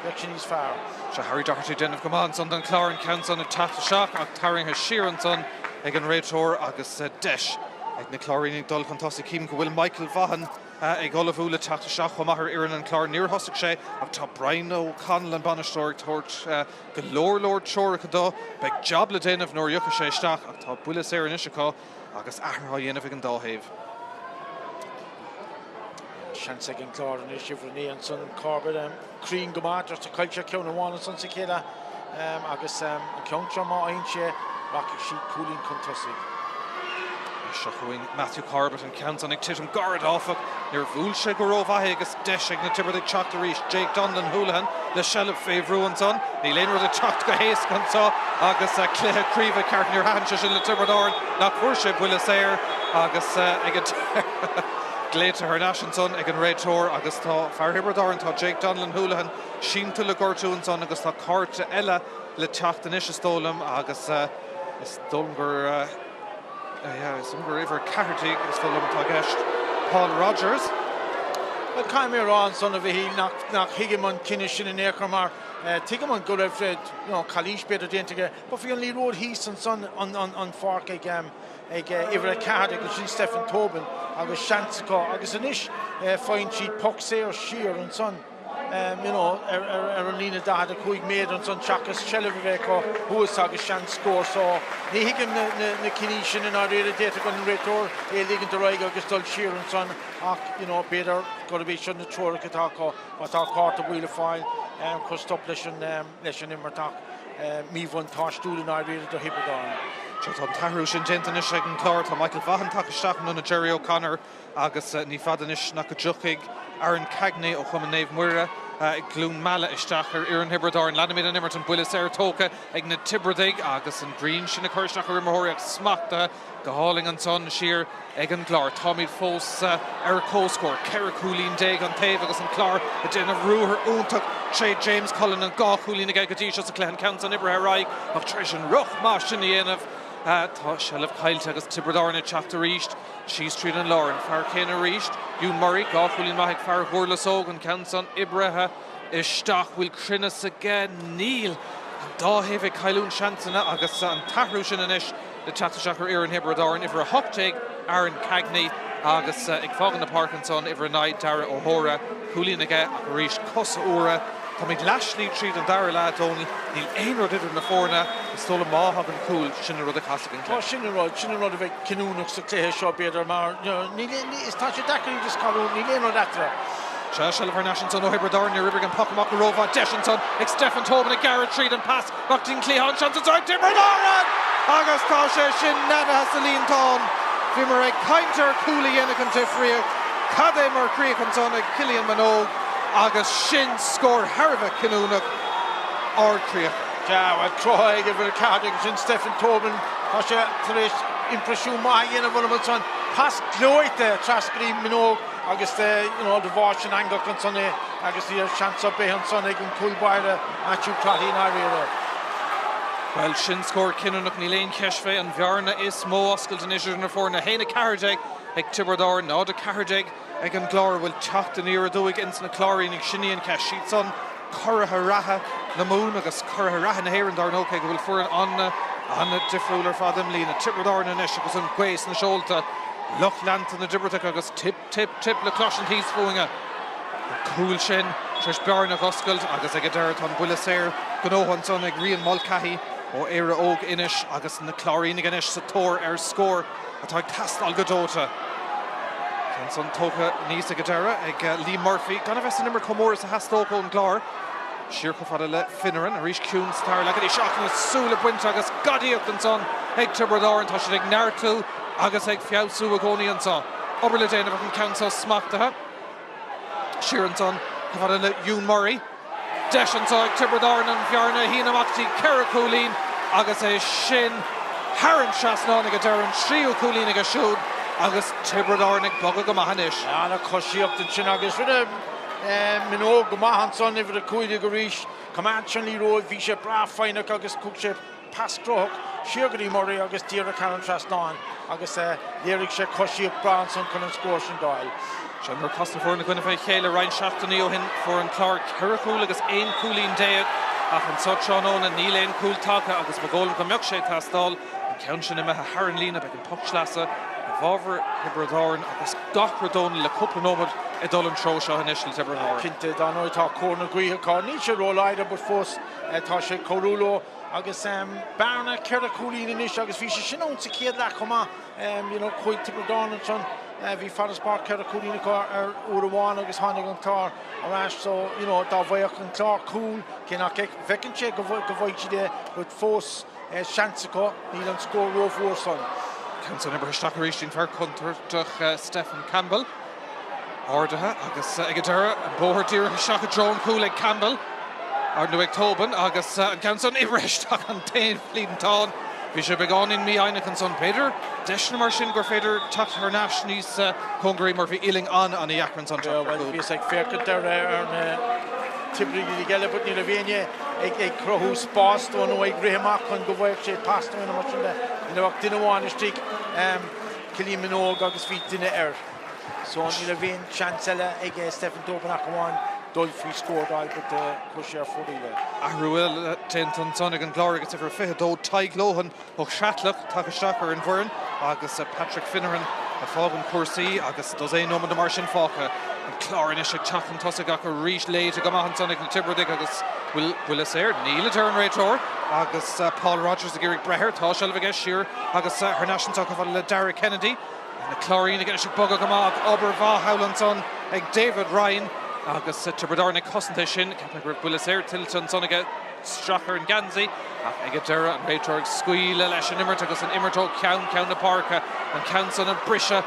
S3: bheadh sé níos fearr.
S2: Seo Harry Doherty ag déanamh go maith ansan don Chlár, an ceann san ag teacht isteach ach tarraingthe siar ansan ag an réiteoir agus deis ag na Cláirínigh dul chun tosaigh. Cím go bhfuil Michael Vaughan ag ullmhú le teacht isteach chomh maith ar fhoireann an Chláir. Níor thosaigh sé ach tá Brian O'Connell, an bainisteoir, ag tabhairt go leor leor treoracha dó. Beidh jab le déanamh nuair a thiocfaidh sé isteach ach tá buille saor anois acu agus athrú á dhéanamh ag an dá thaobh.
S3: Seans ag an gClár anois, uimhir 9 ansan, Corbett, cruinn go maith, just chaill sé ceann amháin ansan sa chéad leath agus an ceann seo má fhaigheann sé rachaidh siad cúilín chun tosaigh.
S2: Seo chugainn Matthew Corbett, an ceann san ag titim gairid áfach. Níor bhuail sé go rómhaith é agus deis ag na Tiobradaigh teacht arís. Jake Donlan Houlihan le seilbh fé bhrú ansan. Níl aon rud ag teacht go héasca anso agus cluiche craoibhe ceart. Níor thaitin sé sin le Tiobraid Árann nach bhfuair sé buille saor agus ag an deireadh glaoite thar n-ais ansan ag an réiteoir agus tá fear Thiobraid Árann, tá Jake Donlan Houlihan sínte le gortú ansan agus tá cárta eile le teacht anois is dóigh liom agus is dóigh liom gur is dóigh liom gur uimhir 14 is dóigh liom atá i gceist, Paul Rogers.
S3: Bhuel caithfidh mé a rá ansan a Mhichíl nach thuigim an cinneadh sin in aon chor mar tuigim an go raibh you know calaois b'fhéidir déanta aige but bhí an liathróid thíos ansan an pháirc ag ag uimhir 14 agus sin Stephen Tobin agus seans acu agus anois faigheann siad poc saor siar ansan you know ar an líne 45 méadar ansan seachas seilbh a bheith acu thuas agus seans scór so ní thuigim na cinní sin i ndáiríre d'fhéadfadh an réiteoir é a ligint ar aghaidh agus dul siar ansan ach you know b'fhéidir gurb é seo na treoracha atá acu má tá cárta buí le fáil cuir stop leis an leis an imirt ach míbhuntáistiúil i ndáiríre do Thiobraid Árann.
S2: Sea, tá an t-athrú sin déanta anois ag an gClár. Tá Michael Vaughan tagtha isteach in ionad Jerry O'Connor agus ní fada anois ach go dtiocfaidh Aaron Cagney ó Chumann Naomh Muire i gCluain Meala isteach ar fhoireann Thiobraid Árann. Leanaimid an imirt, an buille saor tógtha ag na Tiobradaigh agus an ghrian sin ag cur isteach ar imreoirí ach smachtaithe go hálainn ansan siar ag an gClár. Táimid fós ar comhscór, 14 cúilín an taobh agus an Clár ag déanamh ruathar iontach tré James Cullen, an 2 chúilín aige go dtí seo sa chluiche, an ceann san oibrithe ar aghaidh ach tar éis an rith maith sin a dhéanamh tá seilbh caillte agus Tiobraid Árann ag teacht arís síos tríd an lár. An fear céanna arís, Hugh Murray, 2 chúilín maith ag fear Dhurlas Óg, an ceann san oibrithe isteach. Bhfuil cruinneas aige? Níl. An dá thaobh ag cailliúint seansanna agus an t-athrú sin anois le teacht isteach ar fhoireann Thiobraid Árann, uimhir 18, Aaron Cagney, agus ag fágaint na páirce ansan, uimhir 9, Darragh O'Hora, cúilín aige ach arís cosa úra. Táimid leathshlí tríd an dara leath, Dónal. Níl aon rud idir na foirne. Is dóigh liom má thagann cúl, sin an rud a chasfaidh an
S3: cluiche. Sin an rud, sin an rud a bheidh cinniúnach sa chluiche seo, b'fhéidir, mar níl, is tá sé deacair iad a scarúint, níl aon rud eatarthu.
S2: Sea, seilbh thar n-ais ansan ó Thiobraid Árann, níor oibrigh an poc amach go rómhaith. Deis ansan ag Stephen Tobin ag gearradh tríd an pas. Amach dtí'n cliathán, seans anso ag Tiobraid Árann! Agus tá sé sin neadaithe sa líontán. Bhíomar ag caint ar chúl a dhéanfadh an difríocht. Cad é mar chríoch ansan ag Cillian Minogue agus sin scór thar a bheith cinniúnach, ardchríoch.
S3: Sea, bhuel, cruthaithe ag uimhir 14 ansin, Stephen Tobin. Tá sé tar éis impreisiún maith a dhéanamh orm ansan. Pas gleoite trasna go dtí Minogue agus you know, do bháigh an eangach ansan é agus ní raibh seans ar bith ansan ag an gcúl báire Matthew Crotty i ndáiríre.
S2: Bhuel, sin scór cinniúnach, níl aon cheist fé. An bhearna is mó oscailte anois idir na foirne, 1-14 ag Tiobraid Árann, 0-14 ag an gClár. An bhfuil teacht aniar aduaidh ins na Cláirínigh? Sin í an cheist. Siad san curaithe reatha na Mumhan agus curaithe reatha na hÉireann, dar ndóigh, cé go bhfuil foireann an-difriúil ar fad i mbliana. Tiobraid Árann anois agus an ghaoth sna seolta, lucht leanta na dTiobradach agus tip, tip, tip le cloisint thíos fúinne. An cúl sin tar éis bearna a dh'oscailt agus ag an deireadh tá an buille saor gnóthaithe ansan ag Rian Mulcahy ó Éire Óg Inis agus na Cláirínigh anois sa tóir ar scór atá ag teastáil go dóite. Ceann san tógtha aníos ag an deireadh ag Lee Murphy, gan a bheith san imirt chomh mór is a theastódh ón gClár. Siar chomh fada le Finneran, arís ciúin sa dara leath go dtí seo ach na súile bainte agus gadaíocht ansan ag Tiobraid Árann. Tá siad ag neartú agus ag feabhsú i gcónaí anso. Obair le déanamh ach an ceann seo smachtaithe. Siar ansan chomh fada le Hugh Murray. Deis anso ag Tiobraid Árann an bhearna a shíneadh amach go dtí 4 chúilín agus é sin thar an trasnán ag an deireadh, an tríú cúilín aige siúd agus Tiobraid Árann ag bogadh go maith anois.
S3: Ana-choisíocht ansin agus rinne Minogue go maith ansan, uimhir 15 arís. Choimeád sé an liathróid, bhí sé breá foighneach agus thug sé Pas cruthach siar go dtí Murray agus díreach thar an trasnán agus léirigh sé coisíocht breá ansan chun an scór sin d'fháil.
S2: Sea, nuair a chas na foirne i gcoinnibh a chéile roinnt seachtainí ó shin, fuair an Clár 4 chúl agus 11 cúilín ach anso tráthnóna níl aon chúl tagtha agus ba dhóigh liom go mbeadh sé ag teastáil. An ceann sin imithe thar an líne, beidh an poc sleasa i bhfabhar Thiobraid Árann agus gach rud Dónal le cúpla nóiméad ag dul an treo seo anois le Tiobraid Árann.
S3: Cinnte, dar ndóigh tá cóir na gaoithe acu. Níl sé róláidir but fós tá sé ag cabhrú leo. Agus bearna 4 chúilín anois agus bhí sé sin ann sa chéad leath chomh maith. You know, chuaigh Tiobraid Árann ansan, bhí farasbarr 4 chúilín acu ar uair amháin agus tháinig an Clár ar ais. So, you know, dá bhfaigheadh an Clár cúl, cé nach bhfeiceann sé go bhfaighidh siad é, but fós seans acu, níl an scór rómhór san.
S2: Ceann san oibrithe isteach arís an fear contúirteach Stephen Campbell. Ardaithe agus ag an deireadh, an bóthar díreach isteach i dtreo an chúil ag Campbell, nó ag Tobin, agus an ceann san oibrithe isteach an taobh líontán. Bhí sé beagáinín mífhoighneach ansan. B'fhéidir deiseanna mar sin gur féidir teacht thar n-ais níos cóngaraí mar bhí uillinn an-an-dheacair ansan teacht ar
S3: chúl. Bhíos ag féachaint ar na Tiobradaigh eile but ní raibh éinne ag cruthú spás dó nó ag rith amach chun go bhfaigheadh sé pas nó mar sin de. Ní raibh ach duine amháin istigh, Cillian Minogue, agus bhí duine air. So ní raibh aon seans eile ag Stephen Tobin ach amháin dul faoi scór d'fháil but chuir sé ar fóraoil é.
S2: Athrú eile déanta ansan ag an gClár agus uimhir 22 Tadhg Lohan ó Chreatlach tagtha isteach ar an bhfoireann agus Patrick Finneran ag fágaint cúrsaí agus dosaen nóiméad mar sin fágtha. An Clár anois ag teacht chun tosaigh ach arís léite go maith ansan ag na Tiobradaigh agus bhfuil buille saor? Níl, a deir an réiteoir agus Paul Rogers ag iarraidh breith air. Tá seilbh aige siar agus thar n-ais anseo chomh fada le Darragh Kennedy. Na Cláirínigh anois ag bogadh go maith ach obair mhaith thall ansan ag David Ryan agus Tiobraid Árann ag cosaint é sin. Ceapaim go raibh buille saor tuillte ansan aige. isteach ar an ngeansaí ach ag an deireadh an réiteoir ag scaoileadh leis an imirt agus an imirt ó cheann ceann na páirce, an ceann san ag briseadh,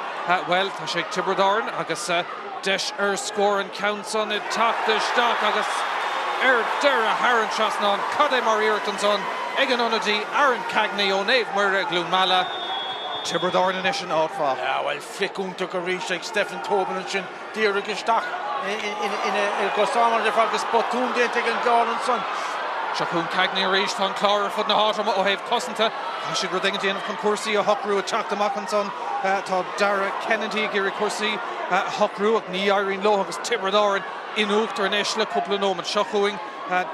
S2: bhuel, tá sé ag Tiobraid Árann agus deis ar scór an ceann san ag teacht isteach agus ar deireadh thar an trasnán. Cad é mar iarracht ansan ag an ionadaí Aaron Cagney ó Naomh Muire, Cluain Meala. Tiobraid Árann anois in áit mhaith.
S3: Yeah, bhuel, flic iontach arís ag Stephen Tobin ansin, díreach isteach ina gcosán mar a déarfá agus botún déanta ag an gClár ansan.
S2: Seo chugainn Cagney arís, tá an Clár ar fud na háite ó thaobh cosanta. Caithfidh siad rud éigin a dhéanamh chun cúrsaí a shocrú ag teacht amach ansan. Tá Darragh Kennedy ag iarraidh cúrsaí a shocrú ach ní éiríonn leo agus Tiobraid Árann in uachtar anois le cúpla nóiméad. Seo chugainn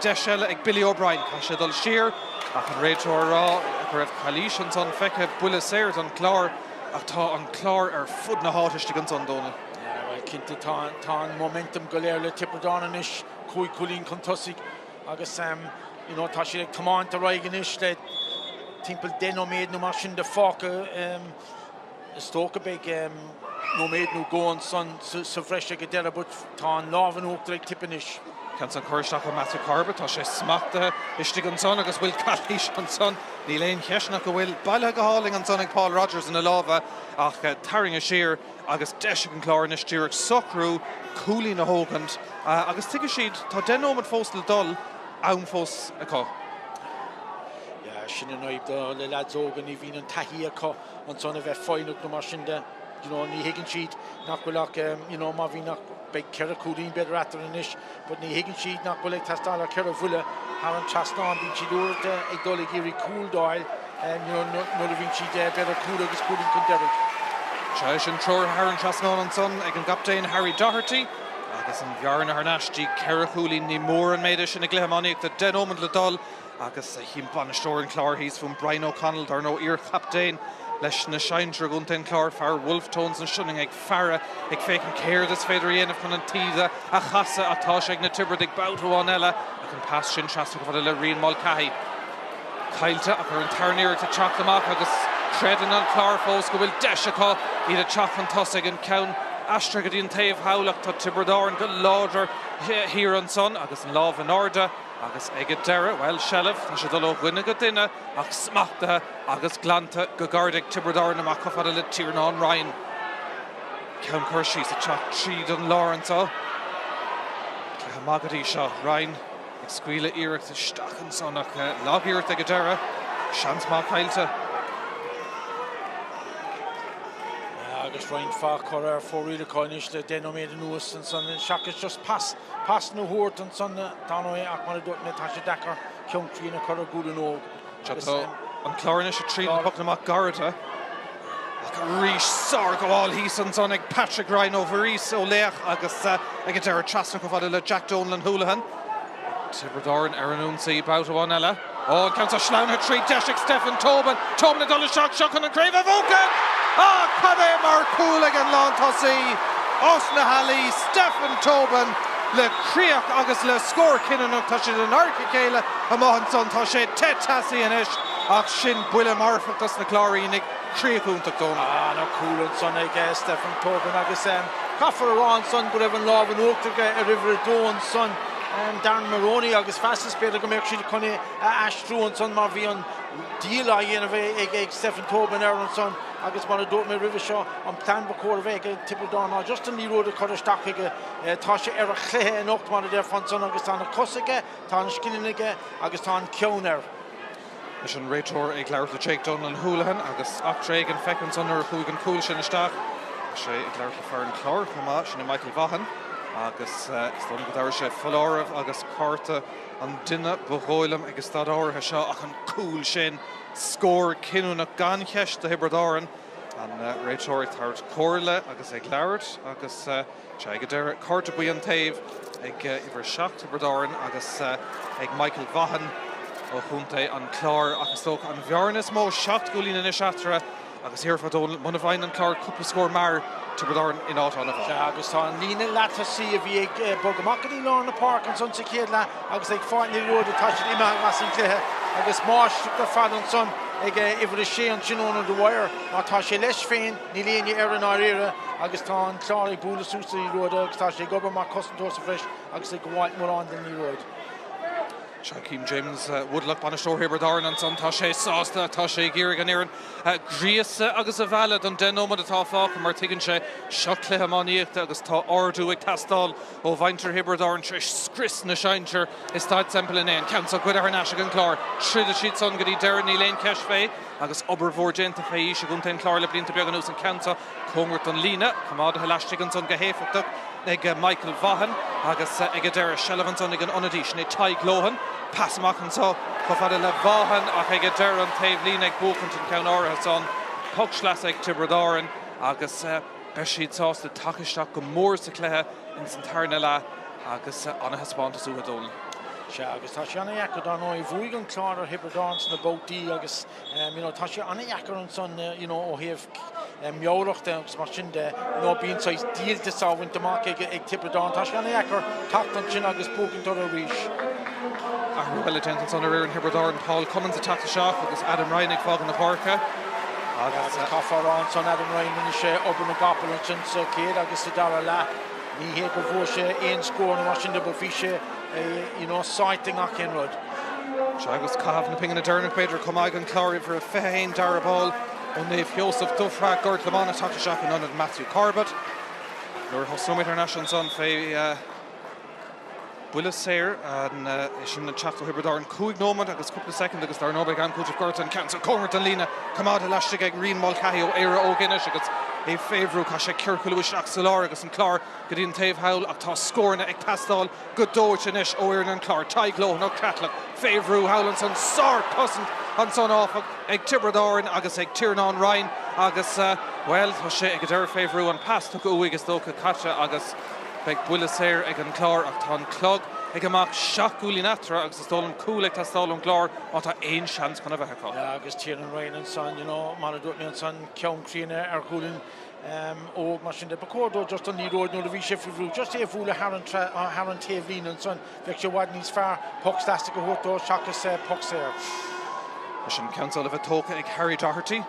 S2: deis eile ag Billy O'Brien. Caithfidh sé dul siar ach an réiteoir ag rá go raibh calaois ansan feicthe, buille saor don Chlár ach tá an Clár ar fud na háite istigh ansan, Dónal.
S3: Yeah, bhuel cinnte tá tá an momentum go léir le Tiobraid Árann anois, 5 chúilín chun tosaigh agus you know tá siad ag tiomáint ar aghaidh anois le timpeall 10 nóiméad nó mar sin de fágtha. Is dócha beidh nóiméad nó dhó ansan sa bhreis ag an deireadh but tá an lámh in uachtar ag Tipp anois.
S2: Ceann san curtha isteach ó Matthew Corbett, tá sé smachtaithe istigh ansan agus bhfuil calaois ansan? Níl aon cheist nach go bhfuil. Bailithe go hálainn ansan ag Paul Rogers ina lámha ach tarraingthe siar agus deis ag an Clár anois díreach socrú, cúilín a thógaint agus tuigfidh siad, tá 10 nóiméad fós le dul, am fós acu.
S3: Yeah, sin an fhadhb do le leaids óga, ní bhíonn an taithí acu. ansan a bheith foighneach nó mar sin de, you know, ní thuigeann siad nach bhfuil ach, you know, má bhíonn ach, beidh 4 chúilín b'fhéidir eatarthu anois, but ní thuigeann siad nach bhfuil ag teastáil ach 4 bhuille thar an trasnán, bíonn siad uaireanta ag dul ag iarraidh cúl d'fháil, you know, nuair a bhíonn siad b'fhéidir cúl agus cúilín chun deiridh.
S2: Sea, sin treoraithe thar an trasnán ansan ag an gcaptaen Harry Doherty agus an bhearna thar n-ais dtí 4 chúilín. Ní mór an méid é sin i gcluiche iománaíochta, 10 nóiméad le dul. Agus chím bainisteoir an Chláir thíos fúm, Brian O'Connell, dar ndóigh, iar-chaptaen leis na sinsir i gcontae an Chláir, fear Wolfe Tones na Sionainne ag faire, ag féachaint céard is féidir a dhéanamh chun an taoide a chasadh ach tá sé ag na Tiobradaigh babhta amháin eile ach an pas sin trasna chomh fada le Rian Mulcahy. Caillte ach ar an tarna iarracht ag teacht amach agus creideann an Clár fós go bhfuil deis acu iad ag teacht chun tosaigh. An ceann aistrithe go dtí an taobh thall ach tá Tiobraid Árann go láidir thiar ansan agus an lámh in airde. Agus ag an deireadh, bhuel, seilbh, tá sé ag dul ó dhuine go duine ach smachtaithe agus glanta go gairid ag Tiobraid Árann amach chomh fada le Tiarnán Ryan. Ceann curtha síos ag teacht tríd an lár anseo. Cluiche maith go dtí seo. Ryan ag scaoileadh iarracht isteach ansan ach lag-iarracht ag an deireadh. Seans maith caillte.
S3: Agus roinnt mhaith curtha ar fóraoil acu anois le 10 nóiméad anuas ansan seachas just pas. Pasanna a thabhairt ansan dar ndóigh ach mar a dúirt mé tá sé deacair ceann críonna a chur i gcúl an óg
S2: agus. Tá an Clár anois ag triail na pocanna amach gairide ach arís sárghabháil thíos ansan ag Patrick Ryan ó Mhuiríos Ó Laoch agus ag an deireadh trasna chomh fada le Jack Donlan Houlihan. Tiobraid Árann ar an ionsaí babhta amháin eile. Ó, an ceann seo sleamhnaithe tríd, deis ag Stephen Tobin. Tobin ag dul isteach, seo chun an craobh a bhuachan! Á, cad é mar chúl ag an lántosaí as na hAllaí, Stephen Tobin, le críoch agus le scór cinniúnach. Tá siad in adharca a chéile amuigh ansan. Tá sé te teasaí anois ach sin buille marfach dos na Cláirínigh. Críoch iontach, Dónal.
S3: Ana-chúl ansan ag Stephen Tobin agus caithfear a rá ansan go raibh an lámh in uachtar aige ar uimhir a dó ansan. Darren Moroney agus mheasas b'fhéidir go mbeadh siad chun é a aistriú ansan mar bhí an díol á dhéanamh ag Stephen Tobin air ansan agus mar a dúirt mé roimhe seo an plean ba chóir a bheith ag Tiobraid Árann ná just an liathróid a chur isteach chuige. Tá sé ar a chluiche anocht mar a déarfá ansan agus tá na cosa aige, tá na scileanna aige agus tá an ceann air.
S2: Leis an réiteoir ag labhairt le Jake Donlan Houlihan agus eachtra éigin feicthe ansan nuair a chuaigh an cúl sin isteach. Tá sé ag labhairt le fear an Chláir chomh maith, sin é Michael Vaughan agus is dóigh liom go dtabharfaidh sé foláireamh agus cárta an duine ba dhóigh liom ag an staid áirithe seo ach an cúl sin, scór cinniúnach gan cheist do Thiobraid Árann. An réiteoir ag tabhairt comhairle agus ag labhairt agus. Sea, ag an deireadh, cárta buí an taobh ag uimhir 7 Tiobraid Árann agus ag Michael Vaughan ó chontae an Chláir. Ach is dócha an bhearna is mó, 7 gcúilín anois eatarthu agus thiarfá Dónal, muna bhfaigheann an Clár cúpla scór mear, Tiobraid Árann in áit an-mhaith.
S3: Sea, agus tá an líne leatosaí a bhí ag bogadh amach go dtí lár na páirce ansan sa chéad leath agus ag fáil na liathróide, tá siad imithe as an gcluiche agus máistreacht ar fad ansan ag uimhir a sé ansin, Ronan Dwyer, má tá sé leis féin. Níl éinne air i ndáiríre agus tá an Clár ag bualadh suas na liathróide agus tá sé ag obair mar chosantóir sa bhreis agus ag gabháil mórán den liathróid.
S2: Sea, cím James Woodlock, bainisteoir Thiobraid Árann ansan, tá sé sásta, tá sé ag iarraidh an fhoireann a ghríosadh agus a mhealladh don 10 nóiméad atá fágtha mar tuigeann sé, seo cluiche iománaíochta agus tá ardú ag teastáil ó mhuintir Thiobraid Árann tar éis scrios na sinsear i Staid Semple inné. An ceann seo goidte thar n-ais ag an Clár. Troidfidh siad san go dtí deireadh, níl aon cheist fé, agus obair mhór déanta fé aois i gcontae an Chláir le blianta beaga anuas. An ceann seo cóngarach don líne, coimeádaithe laistigh ansan go héifeachtach ag Michael Vaughan agus ag an deireadh, seilbh ansan ag an ionadaí, sin é Tadhg Lohan. Pas amach anso chomh fada le Vaughan ach ag an deireadh an taobh líne ag buachaint an ceann áirithe san. Poc sleasa ag Tiobraid Árann agus beidh siad sásta teacht isteach go mór sa chluiche ins an tarna leath agus ana-thaispeántas uathu, Dónal.
S3: Sea, agus tá sé ana-dheacair dar ndóigh. Bhuaigh an Clár ar Thiobraid Árann sna babhtaí agus you know tá sé an-dheacair ansan you know ó thaobh meabhrach de agus mar sin de you know bíonn saghas díoltas á bhaint amach ag ag Tiobraid Árann. Tá sé an-dheacair teacht ansin agus buachaint orthu arís.
S2: Athrú eile déanta ansan ar fhoireann Thiobraid Árann, Paul Cummins ag teacht isteach agus Adam Ryan ag fágaint na páirce.
S3: Agus caithfear a rá ansan Adam Ryan rinne sé obair na gcapall ansin sa chéad agus sa dara leath. Ní hé go bhfuair sé aon scór nó mar sin de but bhí sé you know sáite i ngach aon rud.
S2: Sea, agus caitheamh na pingine deireanach b'fhéidir chomh maith ag an Clár, uimhir a 21 Darragh Ball ó Naomh Sheosamh, Dubhshraith, Gort Lomáin ag teacht isteach in ionad Matthew Corbett. Nuair a thosóimid thar n-ais ansan fé buille saor, é sin ag teacht ó Thiobraid Árann, 5 nóiméad agus cúpla soicind agus dar ndóigh beidh am cúitimh gorta an ceann seo cóngarach don líne, coimeádtha laistigh ag Rian Mulcahy ó Éire Óg Inis agus é fé bhrú, caithfidh sé ciorcalú isteach sa lár agus an Clár go dtí an taobh thall ach tá scóranna ag teastáil go dóite anois ó fhoireann an Chláir. Tadhg Lohan ó Creatlach fé bhrú thall ansan. Sár-chosaint ansan áfach ag Tiobraid Árann agus ag Tiarnán Ryan agus, bhuel, tá sé ag an deireadh fé bhrú. An pas tugtha uaidh is dócha caite agus beidh buille saor ag an Chlár ach tá an clog ag imeacht. Seacht gcúilín eatarthu agus is dóigh liom cúl ag teastáil ón gClár má tá aon seans chun a bheith acu.
S3: Yeah agus Tiernan Ryan ansan, you know, mar a dúirt mé ansan, ceann críonna ar ghualainn. óg mar sin de. Ba chóir dó just an liathróid nuair a bhí sé faoi bhrú, just é a bhualadh thar an thar an taobhlíne ansan, bheadh sé i bhfad níos fearr poc sleasa a thabhairt dó seachas poc saor.
S2: Leis an ceann seo le bheith tógtha ag Harry Doherty.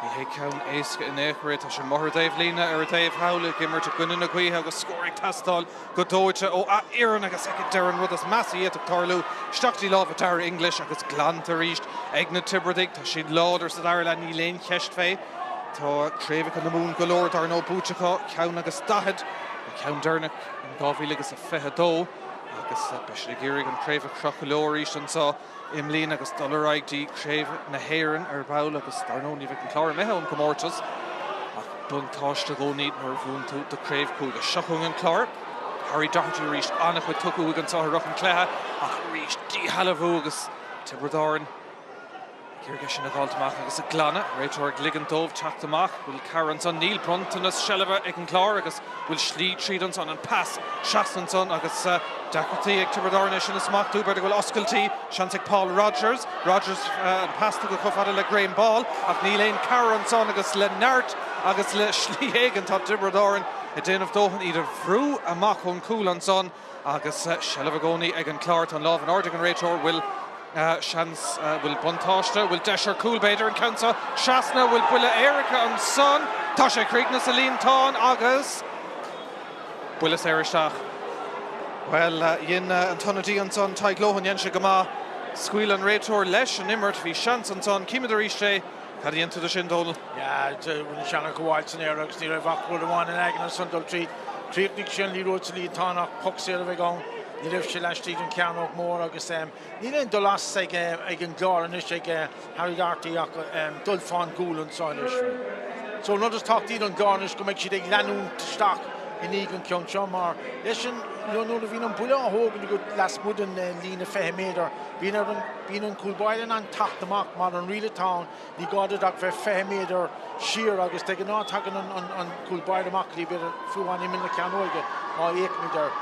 S2: Ní hé ceann éasca in aon chor é. Tá sé amuigh ar an dtaobhlíne ar an dtaobh thall ag imirt i gcoinne na gaoithe agus scór ag teastáil go dóite ó a fhoireann agus ag an deireadh an rud is measa a d'fhéadfadh tarlú, isteach dtí lámha Darragh English agus glanta arís ag na Tiobradaigh. Tá siad láidir sa dara leath, níl aon cheist fé. Tá craobhacha na Mumhan go leor dar ndóigh buaite acu, ceann agus 40, an ceann deireanach in 2022 agus beidh siad ag iarraidh an chraobh a chrochadh leo arís anseo. i mbliana agus dul ar aghaidh dtí Craobh na hÉireann ar ball agus dar ndóigh ní bheidh an Clár imithe ón gcomórtas ach buntáiste i gcónaí nuair a bhuann tú do chraobh cúige. Seo chugainn an Clár. Harry Doherty arís, an-chuid tugtha uaidh anseo i rith an chluiche ach arís díshealbhú agus Tiobraid Árann ag iarraidh é sin a dh'fháilt amach agus a ghlanadh. Réiteoir ag ligean dóibh teacht amach. Bhfuil cabhair ansan? Níl. Bronntanas seilbhe ag an gClár agus bhfuil slí tríd ansan. An pas trasna ansan agus deacrachtaí ag Tiobraid Árann é sin a smachtú. B'fhéidir go bhfuil oscailtí. Seans ag Paul Rogers. Rogers an pas tugtha chomh fada le Graham Ball ach níl aon cabhair ansan agus le neart agus le slí éigin tá Tiobraid Árann ag déanamh dóthain iad a bhrú amach ón gcúl ansan agus seilbh i gcónaí ag an Clár. Tá an lámh in airde ag an réiteoir. Bhfuil seans, bhfuil buntáiste, bhfuil deis ar cúl b'fhéidir an ceann seo trasna, bhfuil buille éirice ansan? Tá sé críochnaithe sa líontán agus buille saor isteach. Bhuel, dhein an t-ionadaí ansan, Tadhg Lohan, dhein sé go maith. Scaoil an réiteoir leis an imirt, bhí seans ansan. Címid arís é. Cad a dhein tú de sin, Dónal?
S3: Yeah, rinne sé an-ghabháil san aer agus ní raibh ach rud amháin in aigne ansan dul tríd. Chríochnaigh sé an liathróid sa líontán ach poc saor a bheidh ann. Ní raibh sé laistigh den chearnóg mór agus níl aon dul as ag an gClár anois ag Harry Doherty ach dul fán gcúl anseo anois. So an rud is tábhachtaí don gClár anois go mbeidh siad ag leanúint isteach i ndiaidh an ceann seo mar leis an nuair a bhíonn an buille á thógaint agat lasmuigh den líne 20 méadar bíonn ar an bíonn an cúl báire in ann teacht amach mar an riail atá ann ní gá duit ach bheith 20 méadar siar agus de ghnáth tagann an cúl báire amach go dtí b'fhéidir fiú amháin imeall na cearnóige má fhéachaimid air.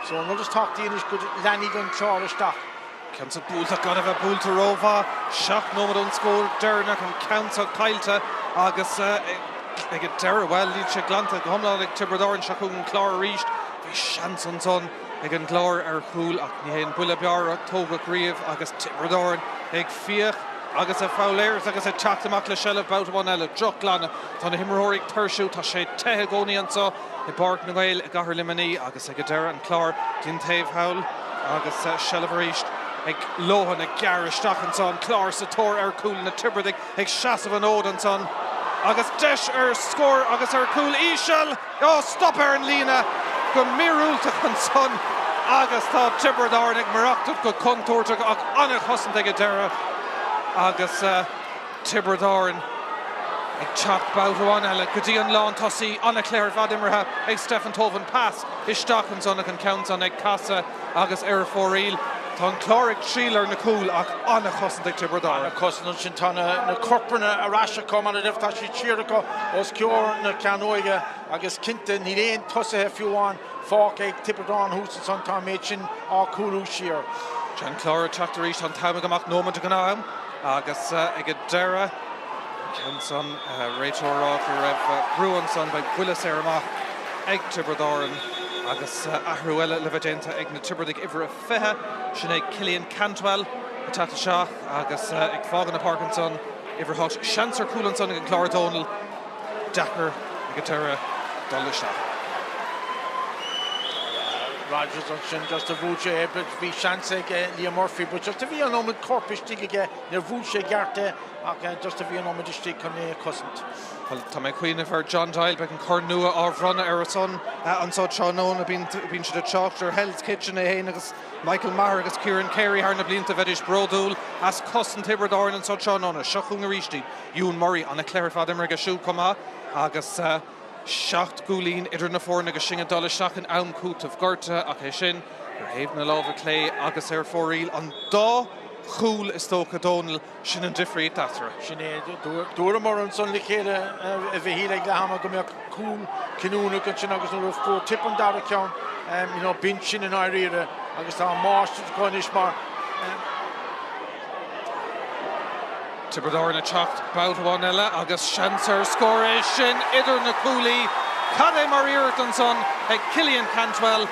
S3: So an rud is tábhachtaí anois go leanfaidh an Clár isteach.
S2: Ceann seo buailte gan a bheith buailte rómhaith. 7 nóiméad ón scór deireanach, an ceann seo caillte agus ag an deireadh, bhuel, níl sé glanta go hiomlán ag Tiobraid Árann. Seo chugainn an Clár arís. Bhí seans ansan ag an gClár ar chúl ach ní hé an buille b'fhearr a tógadh riamh agus Tiobraid Árann ag fiach agus ag foghlaeireacht agus ag teacht amach le seilbh babhta amháin eile. Drochghlanadh. Tá na himreoirí ag tuirsiú. Tá sé te i gcónaí anseo i bPáirc na nGael i gcathair Luimnigh agus ag an deireadh an Clár den taobh thall. Agus seilbh arís ag Lohan ag gearradh isteach ansan, Clár sa tóir ar chúl, na Tiobradaigh ag seasamh an fhóid ansan agus deis ar scór agus ar chúl íseal! Ó, stop ar an líne go míorúilteach ansan agus tá Tiobraid Árann ag maireachtaint go contúirteach ach an-chosaint ag an deireadh agus Tiobraid Árann ag teacht babhta amháin eile go dtí an lántosaí. An-chluiche ar fad imeartha ag Stephen Tobin. Pas isteach ansan ach an ceann san ag casadh agus ar fóraoil. Tá an Clár ag triall ar na cúil ach an-chosaint ag Tiobraid Árann.
S3: An-chosaint ansin. Tá na corpanna ar ais acu mar a deir, tá siad siar acu os comhair na cearnóige agus cinnte níl aon tosaithe fiú amháin fágtha ag Tiobraid Árann thuas ansan, tá an méid sin á cúlú siar.
S2: Tá an Clár ag teacht arís, tá an t-am ag imeacht, nóiméad den am agus ag an deireadh, an ceann san, réiteoir ag rá go raibh brú ansan, beidh buille saor amach ag Tiobraid Árann agus athrú eile le bheith déanta ag na Tiobradaigh, uimhir a 20, sin é Cillian Cantwell ag teacht isteach agus ag fágáil na páirce ansan, uimhir 8. Seans ar chúl ansan ag an gClár Dónal, deacair ag an deireadh dul isteach.
S3: Rogers ansin just a bhuail sé é but bhí seans ag Liam Murphy but just a bhí an iomad corp istigh aige níor bhuail sé i gceart é ach just a bhí an iomad istigh chun é a chosaint.
S2: Bhuel, tá mé ag cuimhneamh ar John Doyle, beidh an corn nua á bhronnadh ar a son anso tráthnóna. Bíonn siad ag trácht ar Hell's Kitchen é féin agus Michael Maher agus Kieran Carey thar na blianta. Bheidís bródúil as cosaint Thiobraid Árann anso tráthnóna. Seo chugainn arís iad. Ewan Murray, an-chluiche ar fad imeartha aige siúd chomh maith agus 7 gcúilín idir na foirne agus sinn ag dul isteach in am cúitimh gortaithe ach é sin ar thaobh na láimhe clé agus ar fóraoil. An dá chúl is dócha, Dónal, Sin an difríocht eatarthu.
S3: Sin é. Dúramar ansan le chéile, a Mhichíl, ag leath ama go mbeadh cúl cinniúnach ansin agus nuair a fuair Tip an dara ceann, you know, b'in sin i ndáiríre agus tá an máistreacht acu anois mar.
S2: Tiobraid Árann ag teacht babhta amháin eile agus seans ar scór é sin idir na cuaillí. Cad é mar iarracht ansan ag Cillian Cantwell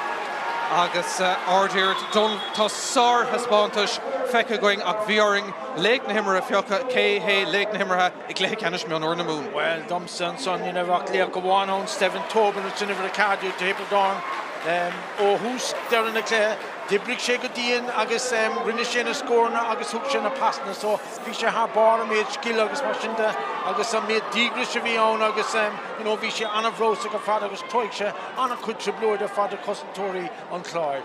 S2: agus ard-iarracht. Dónal, tá sárthaispeántais feicthe againn ach bhí orainn laoch na himeartha a phiocadh. Cé hé laoch na himeartha i gcluiche ceannais mionúir na Mumhan?
S3: Bhuel, domsa ansan, ní raibh ach laoch amháin ann, Stephen Tobin ansin, uimhir 14 do Thiobraid Árann. Ó thús deireadh na cluiche, d'oibrigh sé go dian agus rinne sé na scóranna agus thug sé na pasanna so bhí sé thar barr an méid scil agus mar sin de agus an méid díograis a bhí ann agus you know bhí sé an-bhreabhsach ar fad agus chruthaigh sé an-chuid trioblóide ar fad do chosantóirí an Chláir.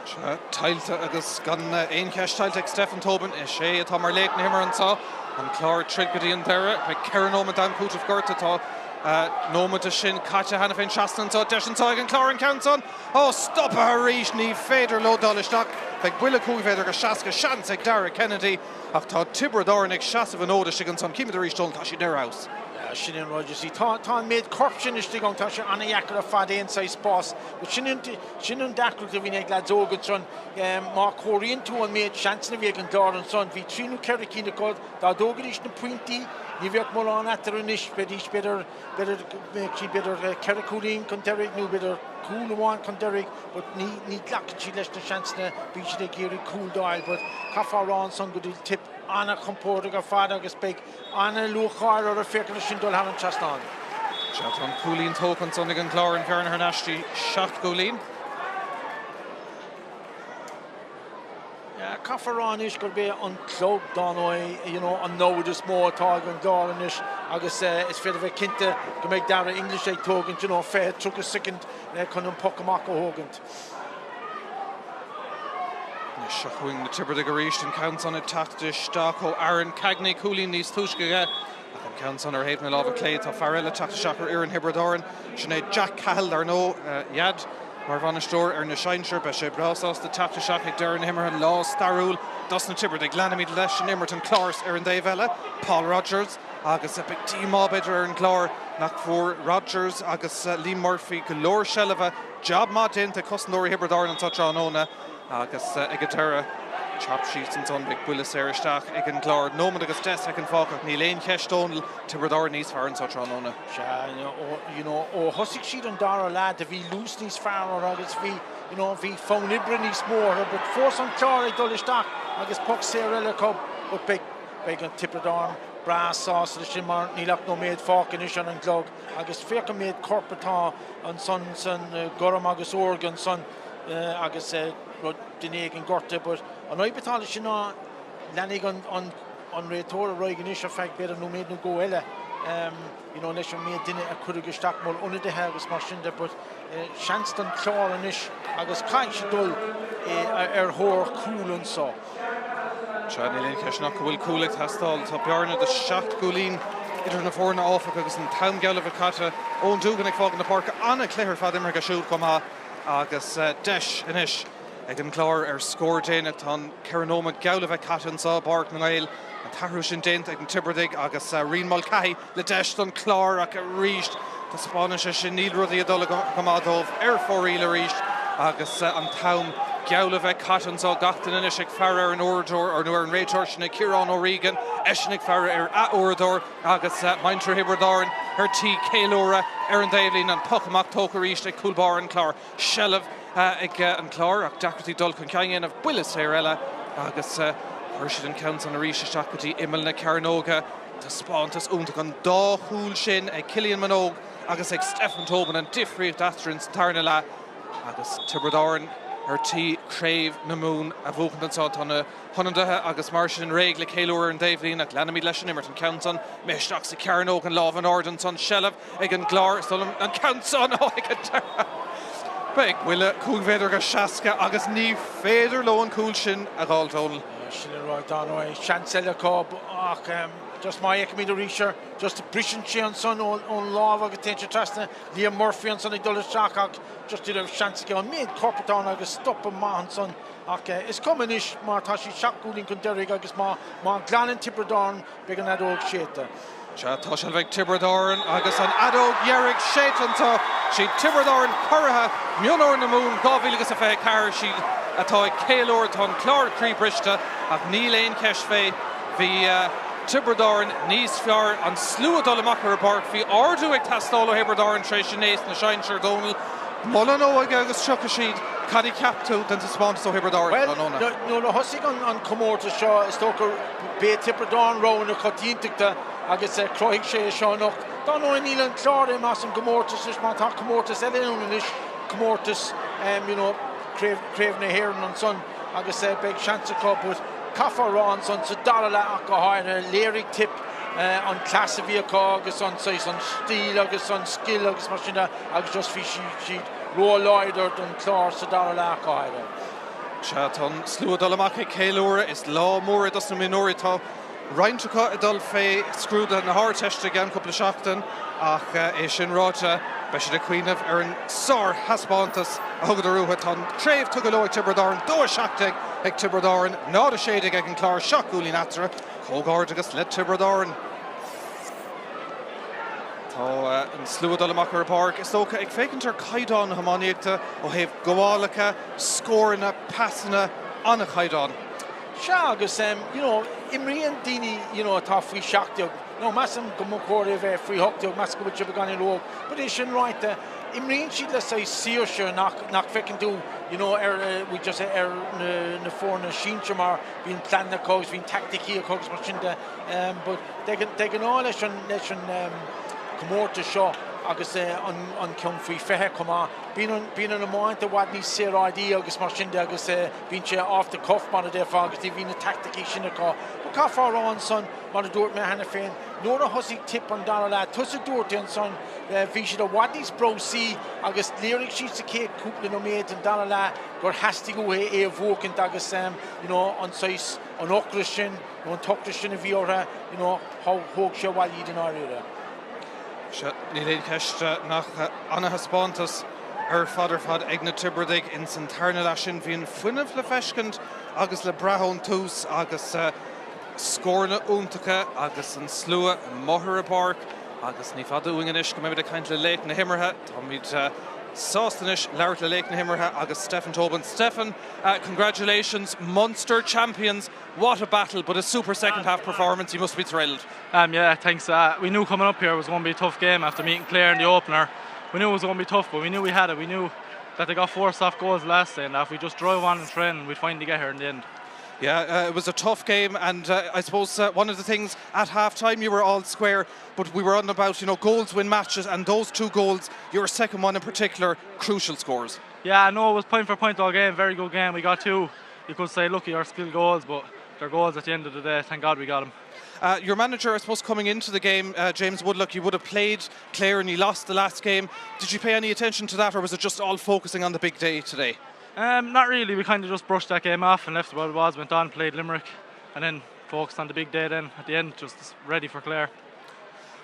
S2: Sea, tuillte agus gan aon cheist tuillte ag Stephen Tobin. Is é atá mar laoch na himeartha anseo. An Clár ag troid go dtí an deireadh. Beidh 4 nóiméad d'am cúitimh gortaithe. Tá nóiméad de sin caite cheana féin. Trasna anseo, deis anseo ag an Clár an ceann san. Ó, stoptha arís! Ní féidir leo dul isteach. Beidh buille 5 mhéadar go 60 seans ag Darragh Kennedy ach tá Tiobraid Árann ag seasamh an fhóid istigh ansan. Címid arís, Dónal, tá siad ar fheabhas.
S3: Sin é an rud, you see. Tá an méid coirp sin istigh ann, tá sé an-dheacair ar fad aon saghas spás. But sin sin an deacracht a bhíonn ag leaids óga ansan. Má chomhairíonn tú an méid seansanna a bhí ag an gClár ansan, bhí trí nó ceithre cinn acu, dá dtógaidís na pointí, ní bheadh mórán eatarthu anois, bheidís b'fhéidir, b'fhéidir go mbeadh siad b'fhéidir ceithre chúilín chun deiridh nó b'fhéidir cúl amháin chun deiridh but ní, ní ghlacann siad leis na seansanna, bíonn siad ag iarraidh cúl d'fháil but caithfear a rá ansan go bhfuil Tip an-chompordach ar fad agus beidh an-lúcháir orthu féachaint air sin dul thar an trasnán.
S2: Sea, tá an cúilín tógtha ansan ag an gClár, an bhearna thar n-ais dtí 7 gcúilín.
S3: Caithfear a rá anois gurb é an clog, dar ndóigh, you know, an namhaid is mó atá ag an gClár anois agus is féidir bheith cinnte go mbeidh Darragh English ag tógaint, you know, 20, 30 soicind chun an poc amach a thógaint.
S2: Anois seo chugainn na Tiobradaigh arís, an ceann san ag teacht isteach ó Aaron Cagney, cúilín níos túisce aige ach an ceann san ar thaobh na láimhe clé. Tá fear eile ag teacht isteach ar fhoireann Thiobraid Árann, sin é Jack Cahill, dar ndóigh, a dhaid mar bhainisteoir ar na sinsir. Beidh sé breá sásta teacht isteach ag deireadh na himeartha, lá stairiúil dos na Tiobradaigh. Leanfaimid leis an imirt, an Clár ar an dtaobh eile, Paul Rogers agus beidh díomá b'fhéidir ar an gClár nach bhfuair Rogers agus Liam Murphy go leor seilbhe. Jab maith déanta ag cosantóirí Thiobraid Árann anseo tráthnóna agus ag an deireadh, chop síos ansan, beidh buille saor isteach ag an gClár. Nóiméad agus 10 soicind fágtha ach níl aon cheist, Dónal, Tiobraid Árann níos fearr anseo tráthnóna.
S3: Sea, you know, ó thosaigh siad an dara leath do bhí luas níos fearr orthu agus bhí, you know, bhí fonn oibre níos mó orthu but fós an Clár ag dul isteach agus poc saor eile acu but beidh, beidh an Tiobraid Árann breá sásta leis sin mar níl ach nóiméad fágtha anois ar an gclog agus féach an méid corp atá ansan san gorm agus órga ansan. agus rud duine éigin gortaithe but an fhadhb atá leis sin ná leanfaidh an an réiteoir ar aghaidh anois ar feadh b'fhéidir nóiméad nó dhó eile you know leis an méid duine a cuireadh isteach mar ionadaithe agus mar sin de but seans don Chlár anois agus caithfidh siad dul ar thóir cúl anseo.
S2: Sea, níl aon cheist ach go bhfuil cúl ag teastáil. Tá bearna de sheacht gcúilín idir na foirne áfach agus an t-am geall le bheith caite. Eoin Doogan ag fágaint na páirce. An-chluiche ar fad imeartha aige siúd chomh maith agus deis anois ag an gClár ar scór déanach. Tá an 4 nóiméad geall le bheith caite anseo i bPáirc na nGael. An t-athrú sin déanta ag na Tiobradaigh agus Rian Mulcahy le deis don Chlár ach arís taispeánann sé sin níl rudaí ag dul go maith dóibh ar fóraoil arís agus an t-am geall le bheith caite anseo. Gach duine anois ag faire ar an uaireadóir nó ar an réiteoir sin é Ciarán O'Regan, eisean ag faire ar a uaireadóir agus muintir Thiobraid Árann ar tí ceiliúradh ar an dtaobhlíne. An poc amach tógtha arís ag cúl báire an Chláir. Seilbh ag an Chlár ach deacrachtaí dul chun cinn a dhéanamh. Buille saor eile agus chuir siad an ceann san arís isteach go dtí imeall na cearnóige. Taispeántas iontach an dá chúl sin ag Cillian Minogue agus ag Stephen Tobin, an difríocht eatarthu sa tarna leath agus Tiobraid Árann ar tí Craobh na Mumhan a bhuachaint anseo. Tá na hionadaithe agus mar sin réidh le ceiliúradh ar an dtaobhlíne ach leanfaimid leis an imirt. An ceann san imithe isteach sa chearnóg, an lámh in airde ansan, seilbh ag an gClár. Is dóigh liom an ceann san ag an deireadh. Beidh buille 5 mhéadar go 60 agus ní féidir leo an cúl sin a dh'fháilt, Dónal.
S3: Sin an rud, dar ndóigh, seans eile acu ach just má fheicimid arís air, just briseann sé ansan ón lámh agus téann sé trasna Liam Murphy ansan ag dul isteach ach just ní raibh seans aige an méid coirp atá ann agus stopadh maith ansan ach is cuma anois mar tá siad seacht gcúilín chun deiridh agus má ghlanann Tiobraid Árann Beidh an fheadóg séidte.
S2: Sea, tá seilbh ag Tiobraid Árann agus an fheadóg dheiridh séidte anseo. Siad Tiobraid Árann curaithe mionúir na Mumhan 2024. Siad atá ag ceiliúradh. Tá an Clár croíbhriste ach níl aon cheist fé. Bhí Tiobraid Árann níos fearr. An slua ag dul amach ar an bpáirc. Bhí ardú ag teastáil ó Thiobraid Árann tar éis inné sna sinsir, Dónal. Moladh na hóige agus tiocfaidh siad. Cad a cheap tú den taispeántas ó Thiobraid Árann
S3: tráthnóna? Bhuel, nuair a thosaigh an comórtas seo, is dócha b'é Tiobraid Árann rogha na coitiantachta agus chruthaigh sé é seo anocht. Dar ndóigh, níl an Clár imithe as an gcomórtas anois mar tá comórtas eile ann anois, comórtas you know, Craobh, Craobh na hÉireann ansan agus beidh seans acu but caithfear a rá ansan sa dara leath ach go háirithe, léirigh Tipp an cleas a bhí acu agus an saghas, an stíl agus an scil agus mar sin de. agus just bhí siad ró-láidir don Chlár sa dara leath ach go háirithe.
S2: Sea, tá an slua ag dul amach ag ceiliúradh. Is lá mór é dos na mionúirí. Tá roinnt acu ag dul fé scrúduithe na hArdteiste i gceann cúpla seachtain ach é sin ráite, beidh siad ag cuimhneamh ar an sárthaispeántas a thugadar uathu. Tá an chraobh tugtha leo ag Tiobraid Árann, 2-17 ag Tiobraid Árann, 0-16 ag an Clár, 7 gcúilín eatarthu. Comhghairdeachas le Tiobraid Árann. Tá an slua ag dul amach ar an bpáirc, is dócha, ag féachaint ar chaighdeán na hiománaíochta ó thaobh gabhálacha, scóranna, pasanna, an-chaighdeán.
S3: Sea, agus you know, imríonn daoine you know, atá faoi 17, nó measaim go mba chóir é a bheith faoi 18, measaim go bhfuil sé beagáinín ró-óg, but é sin ráite, imríonn siad le saghas saoirse nach, nach bhfeiceann tú you know, ar, we just, ar na, na foirne sinsir mar bíonn pleananna acu agus bíonn teaicticí acu agus mar sin de, but De ghnáth leis an leis an comórtas seo agus an ceann faoi 20 chomh maith, bíonn an bíonn an iomáint i bhfad níos saoráidí agus mar sin de agus bíonn sé off the cuff mar a déarfá agus ní bhíonn na teaicticí sin acu. But caithfear a rá ansan, mar a dúirt mé cheana féin, nuair a thosaigh Tipp an dara leath, tusa a dúirt é ansan, bhí siad i bhfad níos brabhsaí agus léirigh siad sa chéad cúpla nóiméad den dara leath gur theastaigh uathu é a bhuachaint agus you know an saghas an ocras sin, nó an t-ocras sin a bhí orthu, you know, thóg sé abhaile iad i ndáiríre.
S2: Sea, níl aon cheist nach ana-thaispeántas ar fad ar fad ag na Tiobradaigh ins an tarna leath sin. Bhí an fuinneamh le feiscint agus le brath ón tús agus scóranna iontacha agus an slua amuigh ar an bpáirc agus ní fada uainn anois go mbeimid ag caint le laoch na himeartha. Táimid sásta anois labhairt le laoch na himeartha agus Stephen Tobin. Stephen, congratulations, Munster champions. What a battle, but a super second half performance. You must be thrilled.
S4: Um, yeah, thanks. We knew coming up here it was going to be a tough game after meeting Clare in the opener. We knew it was going to be tough, but we knew we had it. We knew that they got four soft goals last day, and if we just drive on and train, we'd finally get here in the end.
S2: Yeah, it was a tough game, and I suppose one of the things at half time you were all square, but we were on about, you know, goals win matches, and those two goals, your second one in particular, crucial scores.
S4: Yeah, no, it was point for point all game, very good game. We got two, you could say lucky or skill goals, but they're goals at the end of the day. Thank God we got them.
S2: Uh, your manager, I suppose, coming into the game, uh, James Woodlock, you would have played Clare and you lost the last game. Did you pay any attention to that or was it just all focusing on the big day today?
S4: Um, not really. We kind of just brushed that game off and left it what it was, went on, played Limerick, and then focused on the big day then at the end, just ready for Clare.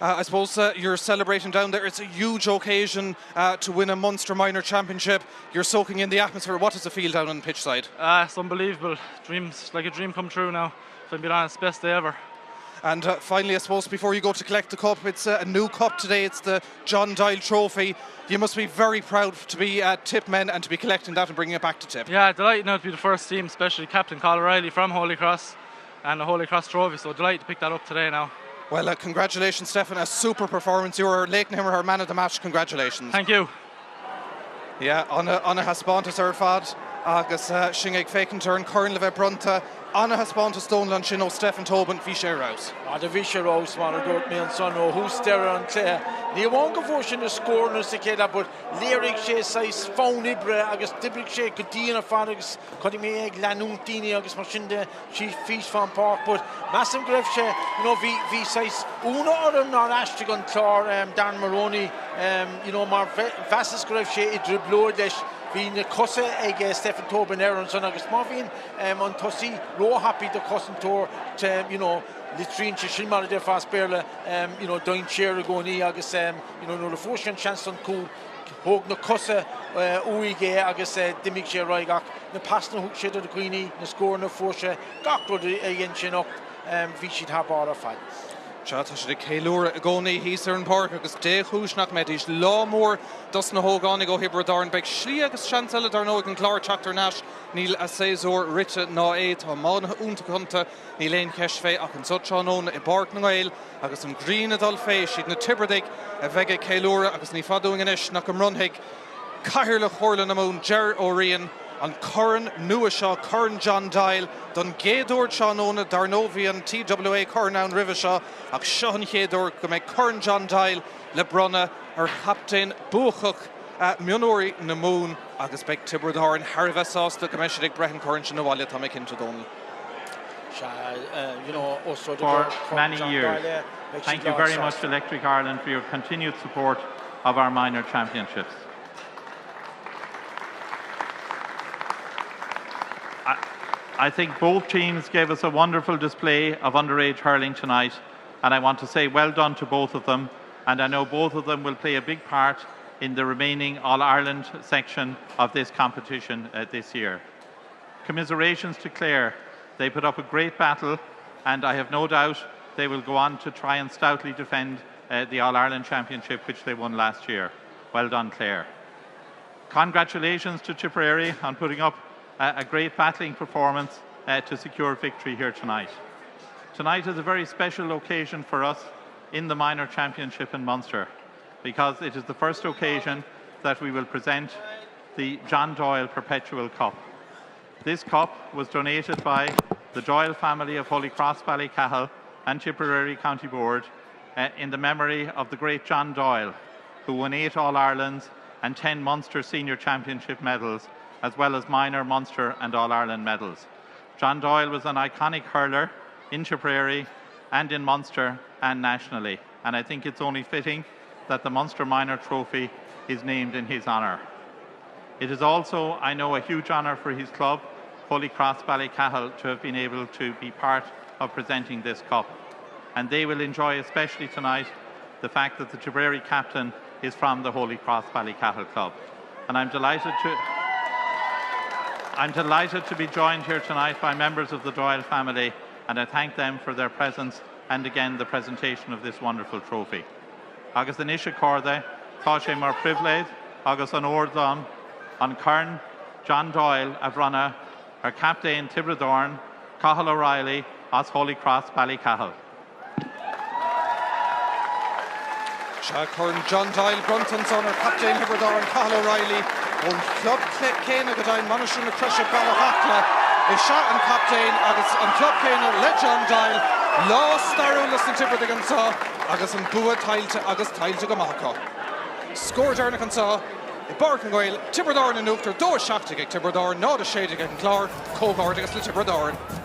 S2: Uh, I suppose uh, you're celebrating down there. It's a huge occasion uh, to win a Munster Minor Championship. You're soaking in the atmosphere. What does it feel down on the pitch side?
S4: Uh, it's unbelievable. Dreams, like a dream come true now. If I'm being honest, best day ever.
S2: And uh, finally, I suppose, before you go to collect the cup, it's uh, a new cup today. It's the John Doyle Trophy. You must be very proud to be uh, Tip men and to be collecting that and bringing it back to Tip.
S4: Yeah, delighted now to be the first team, especially Captain Colin Riley from Holy Cross and the Holy Cross Trophy. So delighted to pick that up today now.
S2: Well, uh, congratulations, Stefan. A super performance. You were Lake Nimmer, man of the match. Congratulations.
S4: Thank you.
S2: Yeah, ana-thaispeántas ar fad agus uh, sinn ag féachaint ar an corn le bheith bronnta. Ana-thaispeántas Dónal ansin ó Stephen Tobin, bhí sé ar fheabhas.
S3: Ah, do bhí sé ar fheabhas mar a dúirt mé ansan ó thús deireadh an chluiche. Ní amháin go bhfuair sé na scóranna sa chéad leath but léirigh sé saghas fonn oibre agus d'oibrigh sé go dian ar fad agus chonaic mé é ag leanúint daoine agus mar sin de síos fán pháirc but measaim go raibh sé, you know, bhí, bhí saghas ionadh orm nár aistrigh an Clár Darren Moroney, you know, mar mheasas go raibh sé i dtrioblóid leis. Bhí na cosa ag Stephen Tobin air ansan agus má bhíonn an tosaí róthapaidh do chosantóir, you know, litríonn sé sin mar a déarfá as Béarla, you know, dainséar i gcónaí agus, you know, nuair a fuair sé an seans don chúl, Thóg na cosa uaidh é agus d'imigh sé ar aghaidh ach na pasanna a thug sé do dhaoine, na scóranna a fuair sé, gach rud a dhein sé anocht, bhí siad thar barr ar fad.
S2: Sea, tá siad ag ceiliúradh i gcónaí thíos ar an bpáirc agus dé chúis nach mbeidís. Lá mór dos na hógánaigh ó Thiobraid Árann. Beidh slí agus seans eile dar ndóigh ag an Clár teacht thar n-ais. Níl a séasúr rite ná é. Tá iománaithe iontacha iontu, níl aon cheist fé ach anso tráthnóna i bPáirc na nGael Agus an ghrian ag dul fé, siad na Tiobradaigh a bheidh ag ceiliúradh agus ní fada uainn anois nach go mbronnfaidh Cathaoirleach Chomhairle na Mumhan, Ger Ó Riain, an corn nua seo, Corn John Doyle, don gcéad uair tráthnóna. Dar ndóigh bhí an TWA Corn ann roimhe seo ach seo an chéad uair go mbeidh Corn John Doyle le bronnadh ar chaptaen buacach mionúirí na Mumhan agus beidh Tiobraid Árann thar a bheith sásta go mbeidh siad ag breith an chorn sin abhaile, tá mé cinnte, Dónal.
S5: For many years. Thank you very much Electric Ireland for your continued support of our minor championships. I, I think both teams gave us a wonderful display of underage hurling tonight and I want to say well done to both of them and I know both of them will play a big part in the remaining All-Ireland section of this competition uh, this year. Commiserations to Clare. They put up a great battle and I have no doubt they will go on to try and stoutly defend uh, the All-Ireland Championship which they won last year. Well done, Clare. Congratulations to Tipperary on putting up a, a great battling performance uh, to secure victory here tonight. Tonight is a very special occasion for us in the minor championship in Munster because it is the first occasion that we will present the John Doyle Perpetual Cup. This cup was donated by the Doyle family of Holy Cross Ballycahill and Tipperary County Board uh, in the memory of the great John Doyle, who won eight All-Irelands and 10 Munster Senior Championship medals, as well as minor Munster and All-Ireland medals. John Doyle was an iconic hurler in Tipperary and in Munster and nationally, and I think it's only fitting that the Munster Minor Trophy is named in his honour. It is also, I know, a huge honour for his club, Holy Cross Ballycahill, to have been able to be part of presenting this cup. And they will enjoy, especially tonight, the fact that the Tipperary captain is from the Holy Cross Ballycahill Club. And I'm delighted to... I'm delighted to be joined here tonight by members of the Doyle family, and I thank them for their presence and again the presentation of this wonderful trophy. Agus anois a chairde, tá sé mar phribhléid agus onóir dom an Corn John Doyle a bhronnadh ar Captaen Tiobraid Árann, Cathal O'Reilly as Holy Cross Ballycahill.
S2: Sea, Corn John Doyle bronnta ansan ar Chaptaen Thiobraid Árann, Cathal O'Reilly, ón chlub céanna go deimhin, Mainistir na Croise, Bealach Acla, is ea an captaen agus an club céanna le John Doyle. Lá stairiúil dos na Tiobradaigh anso agus an bua tuillte agus tuillte go maith acu. Scór deireanach anso. I bPáirc na nGael, Tiobraid Árann in uachtar, 2-17 ag Tiobraid Árann, 0-16 ag an Clár. Comhghairdeas le Tiobraid Árann.